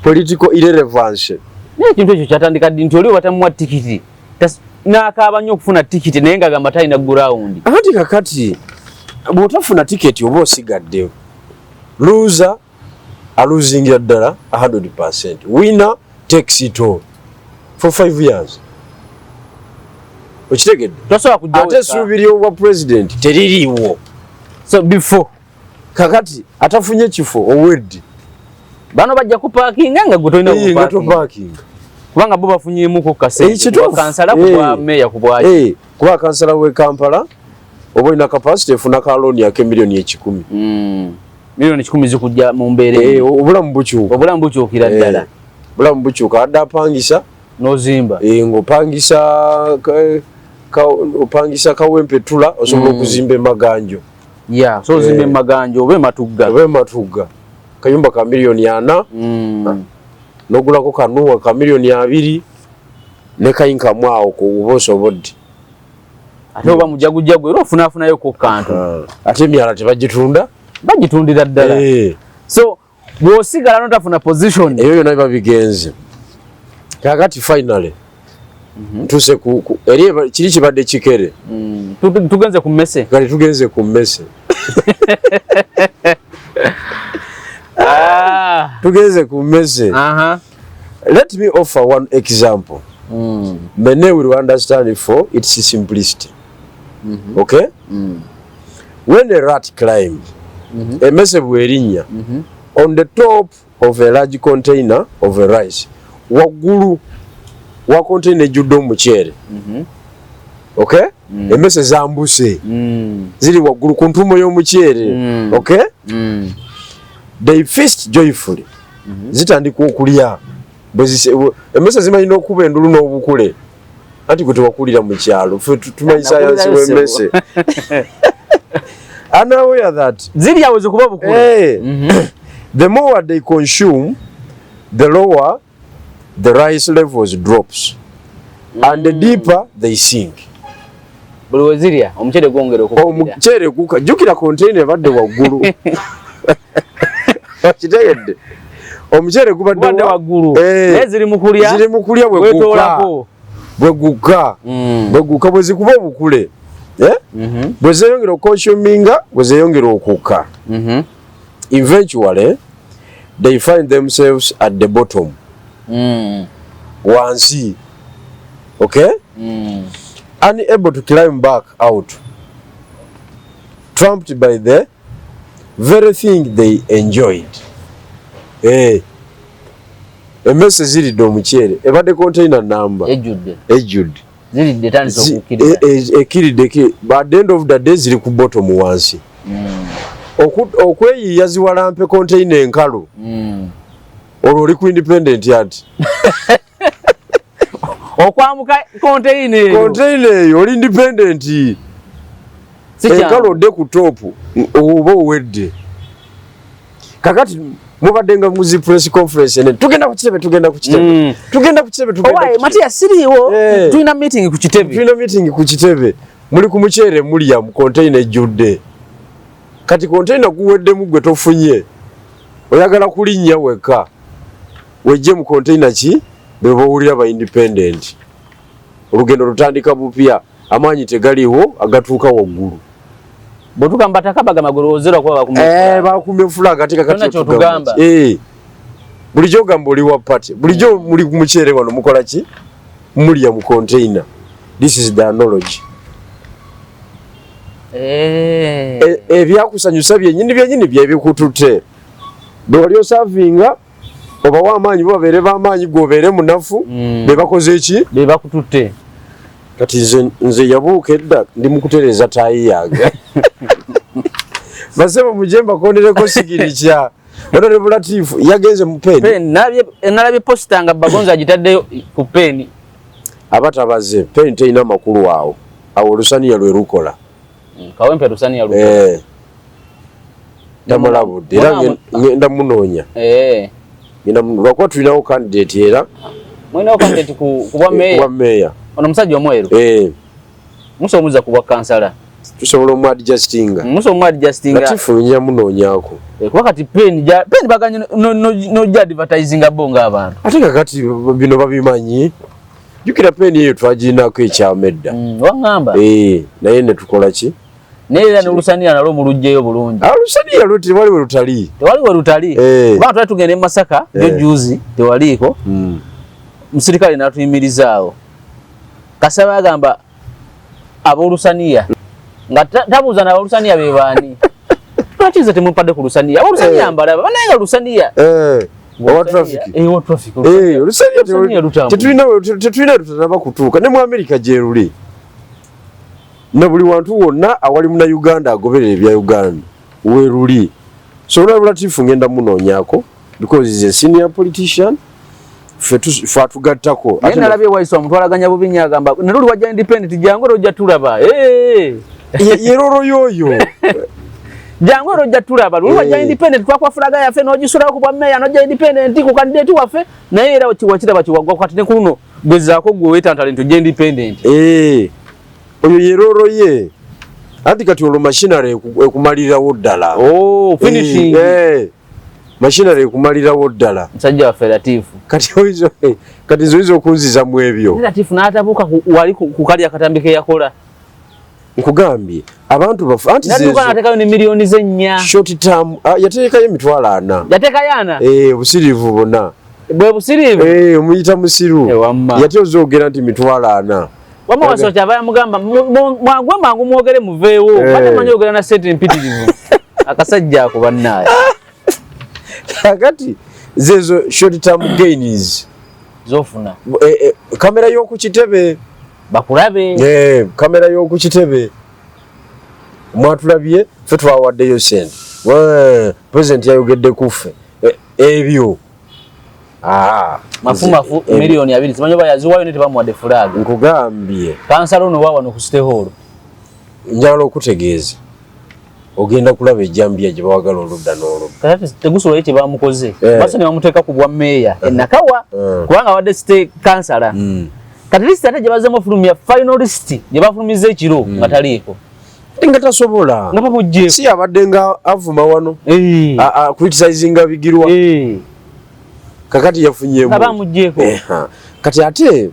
political irrelevance. Naye ekintu ekyo kyatandika ddi nti oli batamuwa tikiti n'akaaba nnyo okufuna tikiti, naye ng'agamba talina ground? Anti kakati bw'otafuna tiketi oba osigadde loser, alosingira ddala 100%. Winner takes it all for 5 years. Okitegedde? Tosobola kujjawo. Ate essuubi ly'obwa president teririiwo. So before Kakati atafunye kifo owedde. Bano bajja kupaakinga nga gwe tolina Nga kupaakinga. Topaakinga. Kubanga bo bafunyeemuko kasente Kituufu. kuba kansala, ku bwa meeya, ku bwaki. Kuba kansala w'e Kampala oba olina capacity efuna ka looni ak'emiliyoni 100. Miliyoni 100 zikujja mu mbeera eyo. Obulamu bukyuka. Obulamu bukyukira ddala. Obulamu bukyuka. Adde apangisa N'ozimba. Ng'opangisa opangisa Kawempe Ttula, osobola okuzimba emaganjo. Ya, so ozimba emaganjo oba ematugga. Oba ematugga, kayumba ka miliyoni 40, n'ogulako kanuwa ka miliyoni 20 ne kayinkamu awo oba osobodde. Ate oba mujagujagu era ofunaafunayo ku kantu. Ate emyala tebagitunda. Bagitundira ddala. So bw'osigala notafuna position, Ebyo byonna biba bigenze. Kakati finally ntuse eri kiri kibadde kikere. Tugenze ku mmese. Kati tugenze ku mmese. Tugenze ku mmese. Let me offer one example. Many will understand for its simplicity. Okay? When a rat climb, emmese bw'erinnya on the top of a large container of a rice, waggulu wa container ejjudde omuceere. Okay? Emmese zambuse ziri waggulu ku ntuumo y'omuceere. Okay? They feast joyfully. Zitandika okulya. Emmese zimanyi n'okuba endulu n'obukule. Anti gwe tewakulira mu kyalo, ffe tumanyi sayansi w'emmese. Unaware that Ziri awo zikuba bukule. Hey, the more they consume, the lower the rice levels drops and the deeper they sink. Buli wezirya omuceere gwongera okukkirira. Omuceere guka, jjukira container ebadde waggulu. Okitegedde? Omuceere gubadde waggulu. Naye ziri mu kulya. Ziri mu kulya bwe guka. Bwe guka. Bwe guka bwe zikuba obukule. Bwe zeeyongera okuconsuminga, bwe zeeyongera okukka. Eventually they find themselves at the bottom. Wansi. Okay? Unable to climb back out. Trumped by the very thing they enjoyed. Emmese ziridde omuceere, ebadde container namba. Ejjudde. Ejjudde. Ziridde etandise okukkirira. Ekkiridde, but at the end of the day ziri ku bottom wansi. Okweyiiya ziwalampe container enkalu. Olwo oli ku independent ati. Okwamuka container eyo. Container eyo oli independent. Enkalu odde ku top oba owedde. Kakati mubadde nga muzi press conference ene tugenda ku kitebe, tugenda ku kitebe. Tugenda ku kitebe, tugenda ku kitebe. Matia siriiwo, tulina meeting ku kitebe. Tulina meeting ku kitebe. Muli ku muceere mulya mu container ejjudde. Kati container guweddemu gwe tofunye. Oyagala kulinnya wekka. Wejje mu container ki? Be bawulira ba independent. Olugendo lutandika bupya, amaanyi tegaliwo agatuuka waggulu. Bw'otuuka mu bataka bagamba gwe kuba bakumye flag. Bakumye flag ate kakati otugamba. Bulijjo ogamba oli wa party. Bulijjo muli ku muceere wano mukola ki? Mulya mu container. This is the analogy. Ebyakusanyusa byennyini byennyini byebikututte. Bwe wali osavinga obawa amaanyi bo babeere b'amaanyi gwe obeere munafu, be bakoze ki? Be bakututte. Kati nze yabuuka edda ndi mu kutereeza taayi yange. Basebo mujje mbakondereko sigirikya. Honorable Latif yagenze mu pen. Nalabye poster nga Bagonza agitaddeyo ku pen. Abatabaze pen terina makulu awo. Awo olusaniya lwe lukola. Kawempe lusaniya lukola. Ndamulabudde era ngenda munoonya. Ngenda lwakuba tulinawo candidate era. Mulinawo candidate ku bwa meeya? Ku bwa meeya. Ono musajja omweru? Musobola omuzza ku bwa kansala? Tusobola omu adjustinga. Musobola omu adjustinga. Latifu nja munoonyaako. Kuba kati pen baganye n'ojja advertisinga bo ng'abantu. Ate kakati bino babimanyi. Jjukira pen eyo twagirinako ekyama edda. Waŋŋamba. Naye ne tukola ki? Naye era n'olusaniya nalwo muluggyeyo bulungi. Olusaniya lwo tewali we lutali. Tewali we lutali. Kubanga twali tugenda e Masaka jo juzi tewaliiko. Musirikale n'atuyimirizaawo. Kasaba agamba ab'olusaniya nga tabuuza n'abolusaniya be baani. Lwaki nze temumpadde ku lusaniya? Abolusaniya mbalaba bannange lusaniya. Owa traffic. Owa traffic. Olusaniya tetulina lutanaba kutuuka ne mu Amerika gye luli. Na buli wantu wonna awali muna Uganda agoberera ebya Uganda weruli. So Honorable Latifu ngenda munoonyaako because he's a senior politician. Ffe atugattako. Naye nalabye Waiswa omutwalaganya bubi nnyo agamba ne luli wajja independent jangu era ojja tulaba. Ye role y'oyo. Jangu era ojja tulaba. Luli wajja independent twakuwa flag yaffe n'ogisulawo ku bwa meeya n'ojja independent ku candidate waffe naye era wakiraba kiwaggwa kati ne ku luno gezaako gwe weetantale nti ojja independent. Oyo ye role ye. Anti kati olwo machinery ekumalirawo ddala. Oh, finishing. Machinery ekumalirawo ddala. Musajja waffe Latifu. Kati nze oyinza okunziza mu ebyo. Latifu n'atabuuka wali ku kali akatambi ke yakola. Nkugambye abantu bafu anti N'adduka n'ateekayo ne miliyoni ze nnya. Short term, yateekayo emitwalo ana. Yateekayo ana? Obusiriivu bwonna. Bwe busiriivu? Omuyita musiru. Wamma. Yate ozoogera nti mitwalo ana. Wamma Waiswa kyava yamugamba, mwangwe mangu mwogere muveewo. Badde manyi oyogera na ssente mpitirivu. Akasajja ako bannaaye. Kakati zezo short term gains zofuna. Kamera y'oku kitebe bakulabe. Kamera y'oku kitebe mwatulabye ffe twawaddeyo ssente. President yayogedde ku ffe. Ebyo. Mafu mafu milioni abiri simanyi oba yaziwaayo ne tebamuwadde flag. Nkugambye. Kansala ono wa wano ku City Hall. Njagala okutegeeza. Ogenda kulaba ejjambiya gye bawagala oludda n'oludda. Kakati tegusulayo kye bamukoze. Basa ne bamuteeka ku bwa meeya e Nakawa kubanga awadde city councillor. Kati list ate gye bazemu ofulumya, final list gye bafulumiza ekiro, nga taliiko. Nga tasobola. Nga bamugjeeko. Si abadde nga avuma wano, criticizinga Bigirwa? Kakati yafunyemu. Nga bamugjeeko. Eha. Kati ate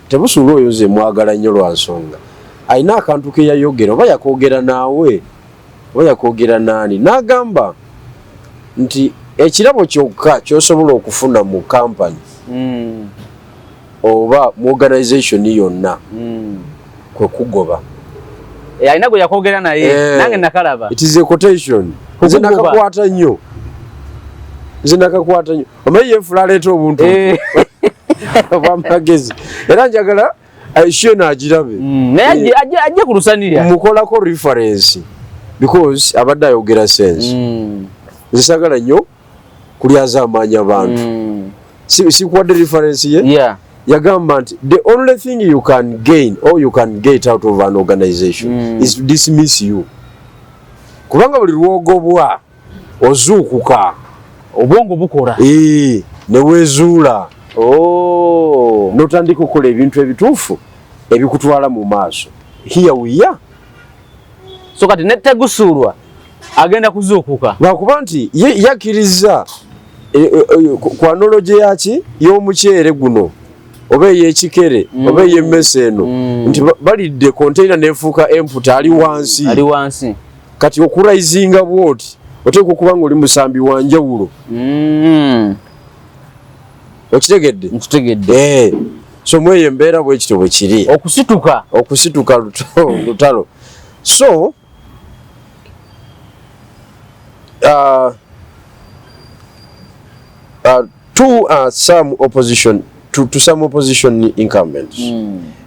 tebusuula oyo, nze mwagala nnyo lwa nsonga alina akantu ke yayogera, oba yakoogera naawe oba yakoogera naani, n'agamba nti ekirabo kyokka ky'osobola okufuna mu kampani oba mu organization yonna kwe kugoba. Eh, alina gwe yakwogera naye. Nange nakalaba. It is a quotation. Nze Kukugoba. nakakwata nnyo, nze nakakwata nnyo. Omanyi yenfula aleeta obuntu obwamagezi, era njagala aishiyo naagirabe. Naye ajje ku lusanirya. Mukolako reference because abadde ayogera sense. Nze sagala nnyo kulyaza amaanyi abantu. Sikuwadde reference ye? Yeah. Yagamba nti the only thing you can gain or you can get out of an organization is to dismiss you, kubanga buli lwogobwa ozuukuka. Obwongo bukola. Ee, ne weezuula Oh. n'otandika okukola ebintu ebituufu ebikutwala mu maaso. Here we are. So kati netegusuulwa agenda kuzuukuka. Lwakuba nti ye yakkiriza ku analogy yaki y'omuceere guno oba ey'ekikere oba ey'emmese eno nti balidde container nefuuka empty, ali wansi. Ali wansi. Kati okuraisinga bwoti oteekwa okuba nga oli musambi wa njawulo. Okitegedde? Nkitegedde. Eh, so mweyo embeera bwekityo bwe kiri. Okusituka. Okusituka lutalo. So to some opposition to some opposition incumbents,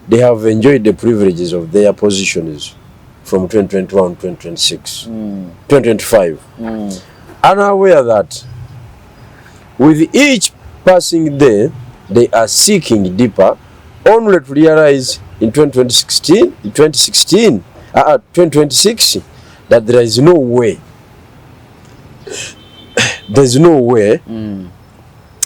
they have enjoyed the privileges of their positions from 2021 2026, 2025, unaware that with each passing day they are seeking deeper, only to realize in 2016 2016 2026 that there is no way, there is no way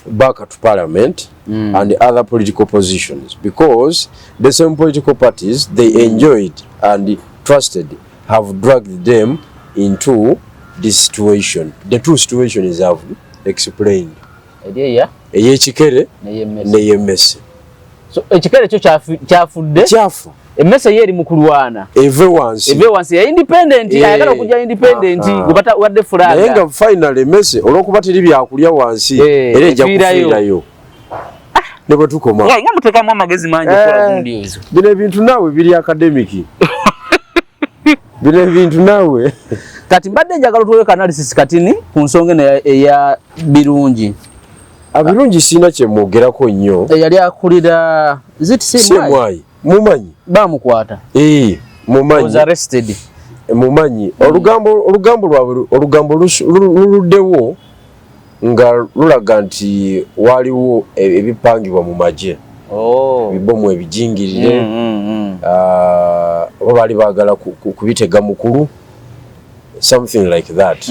back to parliament and other political positions, because the same political parties they enjoyed and trusted have dragged them into this situation. The two situations I've explained. Eri eya Ey'ekikere ney'emmese. N'ey'emmese. So ekikere kyo kyafudde. Kyafu. Emmese ye eri mu kulwana. Eve wansi. Eve wansi ya independent. Ayagala okujja independent gwe batawadde flag. Naye nga final emmese olw'okuba teri byakulya wansi, era ejja efiirayo. Kufiirayo ne bwe tukoma. Nga muteekamu amagezi mangi okukola gundi ezo. Bino ebintu naawe biri academic, bino ebintu naawe. Kati mbadde njagala otuweka analysis katini ku nsonga eno eya Birungi. Abirungi sirina kyemwogerako nnyo. Eyali akulira, is it CMI? CMI mumanyi. Bamukwata. Eh, mumanyi. Was arrested. Mumanyi olugambo lwabwe, olugambo luluddewo nga lulaga nti waliwo ebipangibwa mu magye, ebibomu ebijingirire. Ah, oba baali baagala kubitega mukulu, something like that.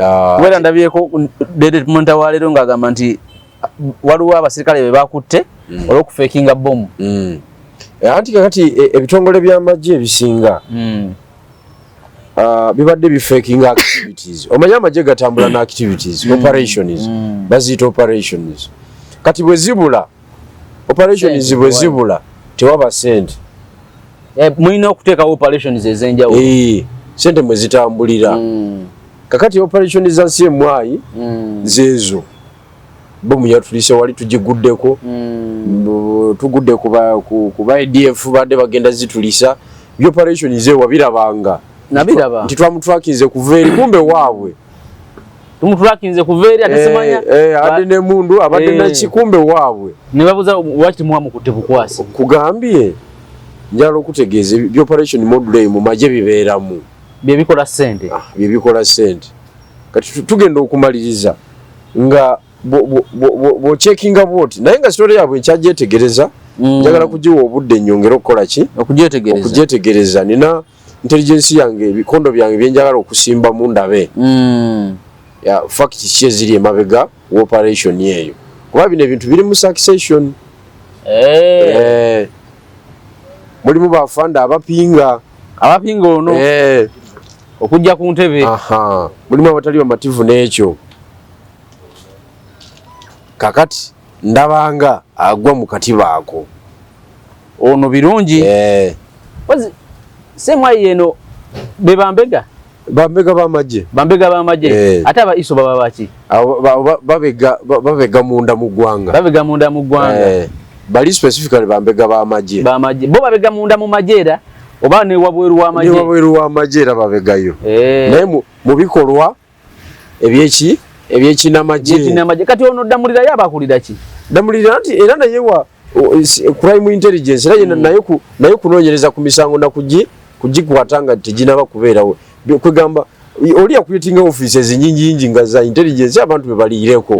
Ah, Kubeera ndabyeko David Monta wa leero ng'agamba nti waliwo abasirikale be bakutte olw'okufeekinga bomu. Anti kakati ebitongole by'amagye ebisinga bibadde bifeekinga activities. Omanyi amagye gatambula na activities, operations. Baziyita operations. Kati bwe zibula operations, Sente bwe tewali. zibula tewaba sente. Eh, mulina okuteekawo operations ez'enjawulo. Eh, sente mwe zitambulira. Kakati operation za CMI zeezo bomu yatulise wali tugiguddeko. Tugudde ku ba ADF badde bagenda zitulisa. Byoperation ze wabirabanga? Nabiraba. Nti twamutwakinze kuva eri, kumbe waabwe. Tumutwakinze kuva eri ate simanya. Eh, adde nemundu abadde naki, kumbe waabwe. Ne babuuza lwaki temuwamukutte bukwasi. Kugambye njala okutegeeza byoperation module eyo mu magye bibeeramu. Bye bikola ssente. Ah, bye bikola ssente. Kati tugenda okumaliriza nga bw'ocheckinga bwoti, naye nga story yaabwe nkyagyetegereza. Njagala kugiwa obudde nnyongere okukola ki? Okugyetegereza. Okugyetegereza. Nina intelligence yange, ebikondo byange byenjagala okusimbamu ndabe ya fact ki eziri emabega wa operation eyo, kuba bino ebintu biri mu succession. Eh. Eh. Mulimu bafande abapinga. Abapinga ono. Eh. Okujja ku ntebe. Aha. Mulimu abatali bamativu n'ekyo. Kakati ndabanga agwa mu katiba ako. Ono birungi. Eh. Semwayi eno be bambega. Bambega b'amagye. Bambega b'amagye. Eh. Ate aba ISO baba baki? Babega babega munda mu ggwanga. Babega munda mu ggwanga. Eh. Bali specifically bambega b'amagye. B'amagye. Bo babega munda mu magye era oba ne wabweru w'amagye. Ne wabweru w'amagye era babegayo. Eh. Naye mu bikolwa ebyeki ebyekinamagye. Ebyekinamagye. Kati ono Ddamulira ye abakulira ki? Ddamulira nti era naye wa crime intelligence era naye kunoonyereza ku misango na kugikwata nga teginaba kubeerawo. Kwegamba oli yakuleetinga offices nyingi nga za intelligence abantu be baliireko.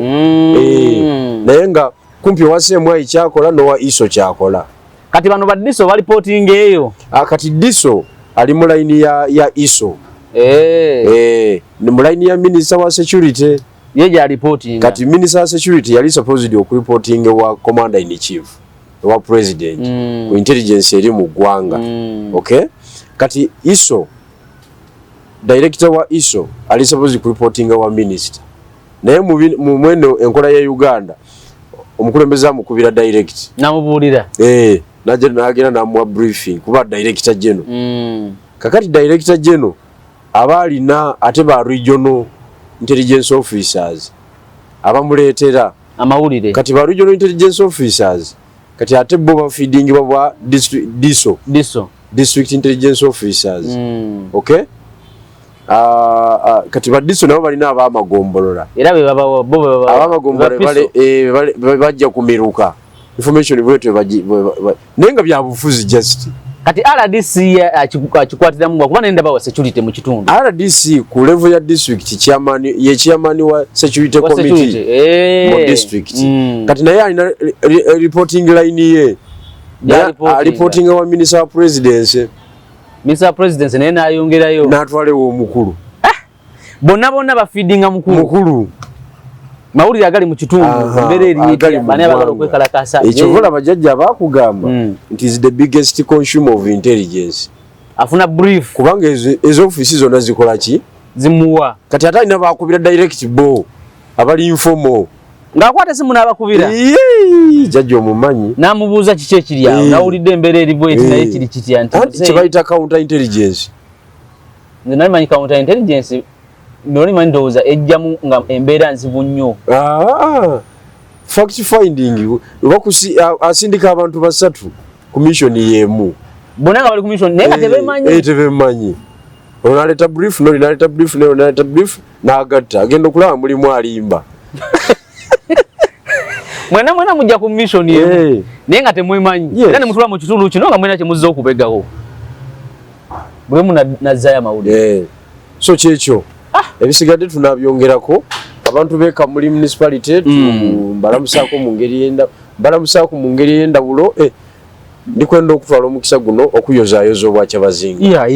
Naye nga kumpi owa CMI kyakola n'owa ISO kyakola. Kati bano ba DISO balipotinga eyo. Kati DISO ali mu line ya ISO. Ni mu line ya Minister wa Security. Ye gy'alipotinga. Kati Minister wa Security yali supposed okureportinga wa Commander in Chief, wa President, ku intelligence eri mu ggwanga. Okay? Kati ISO, director wa ISO ali supposed kureportinga wa minister. Naye mu mweno enkola ya Uganda omukulembeze amukubira direct. Namubuulira. Najja n'agenda n'amuwa briefing kuba director general. Kakati director general aba alina ate ba regional intelligence officers abamuleetera amawulire. Kati ba regional intelligence officers kati ate bo bafeedingibwa bwa DISO. DISO. District intelligence officers. Okay? Kati ba DISO nabo balina ab'amagombolola. Era be babawa, bo be babawa. Ab'amagombolola Ba PISO. bajja kumiruka. Information bwetyo naye nga bya bufuzi just. Kati RDC akikwatiramu kuba naye ndaba wa security mu kitundu. RDC ku level ya district chairman, ye chairman wa security Wa committee security, mu district. Kati naye alina reporting line ye. Ya Naye reporting. Reporting wa minister wa presidency. Minister wa presidency naye n'ayongerayo. N'atwalewo omukulu. Bonna bonna bafeedinga mukulu. Mukulu. Mawulire agali mu kitundu, embeera eri Agali etya, mu bani abagala ggwanga. okwekalakaasa? Ekyo vola bajjajja baakugamba nti is the biggest consumer of intelligence. Afuna brief. Kubanga ezo office zonna zikola ki? Zimuwa. Kati ate alina baakubira direct bo abali informal. Ng'akwata essimu n'abakubira. Yee, jjajja omumanyi. N'amubuuza kiki ekiri awo, n'awulidde embeera eri bw'eti naye kiri kitya nti Anti muzeeyi. kye bayita counter intelligence. Nze nali manyi counter intelligence, nali manyi ndowooza ejjamu nga embeera nzibu nnyo. Fact finding, asindika abantu basatu ku mission y'emu. Bonna nga bali ku mission, naye nga tebeemanyi. Tebeemanyi. Ono n'aleeta brief, n'oli n'aleeta brief, n'oli n'aleeta brief, n'agatta. Agenda okulaba mulimu alimba. Mwena mwena mujja ku mission emu. Naye nga temwemanyi. Era ne mutula mu kitundu kino nga mwena kyemuzza okubegawo. Bwe mu nazzaayo amawulire. So kyekyo. Ebisigadde tunabyongerako. Abantu b'e Kamuli municipality mbalamusaako mu ngeri mbalamusaako mu ngeri ey'endawulo. Ndikwenda okutwala omukisa guno okuyozaayoza obwakyabazinga.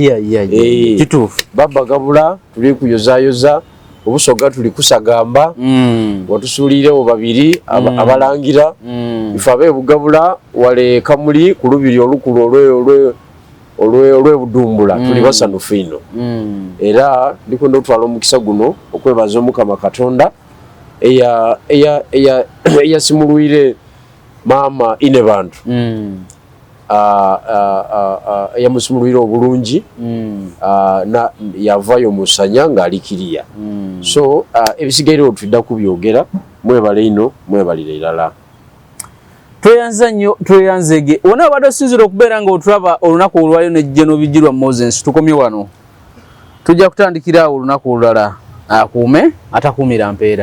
Kituufu. Baba Gabula tuli kuyozaayoza, Obusoga tuli kusagamba. Watusuulirewo babiri abalangira. Ife ab'e Bugabula wale Kamuli ku lubiri olukulu olw'e Budumbula tuli basanufu ino. Era ndikwenda okutwala omukisa guno okwebaza Omukama Katonda eyasimulwire maama Inebantu. Eyamusimulwire obulungi. Na yavayo musanya ng'alikiriya. So ebisigaire tudda kubyogera. Mwebale ino, mwebalire irala. Tweyanza nnyo, tweyanzege. Wonna obadde osinziira okubeera ng'otulaba olunaku olwayo ne General Bigirwa Moses, tukomye wano. Tujja kutandikira awo olunaku olulala. Akuume atakuumira mpeera.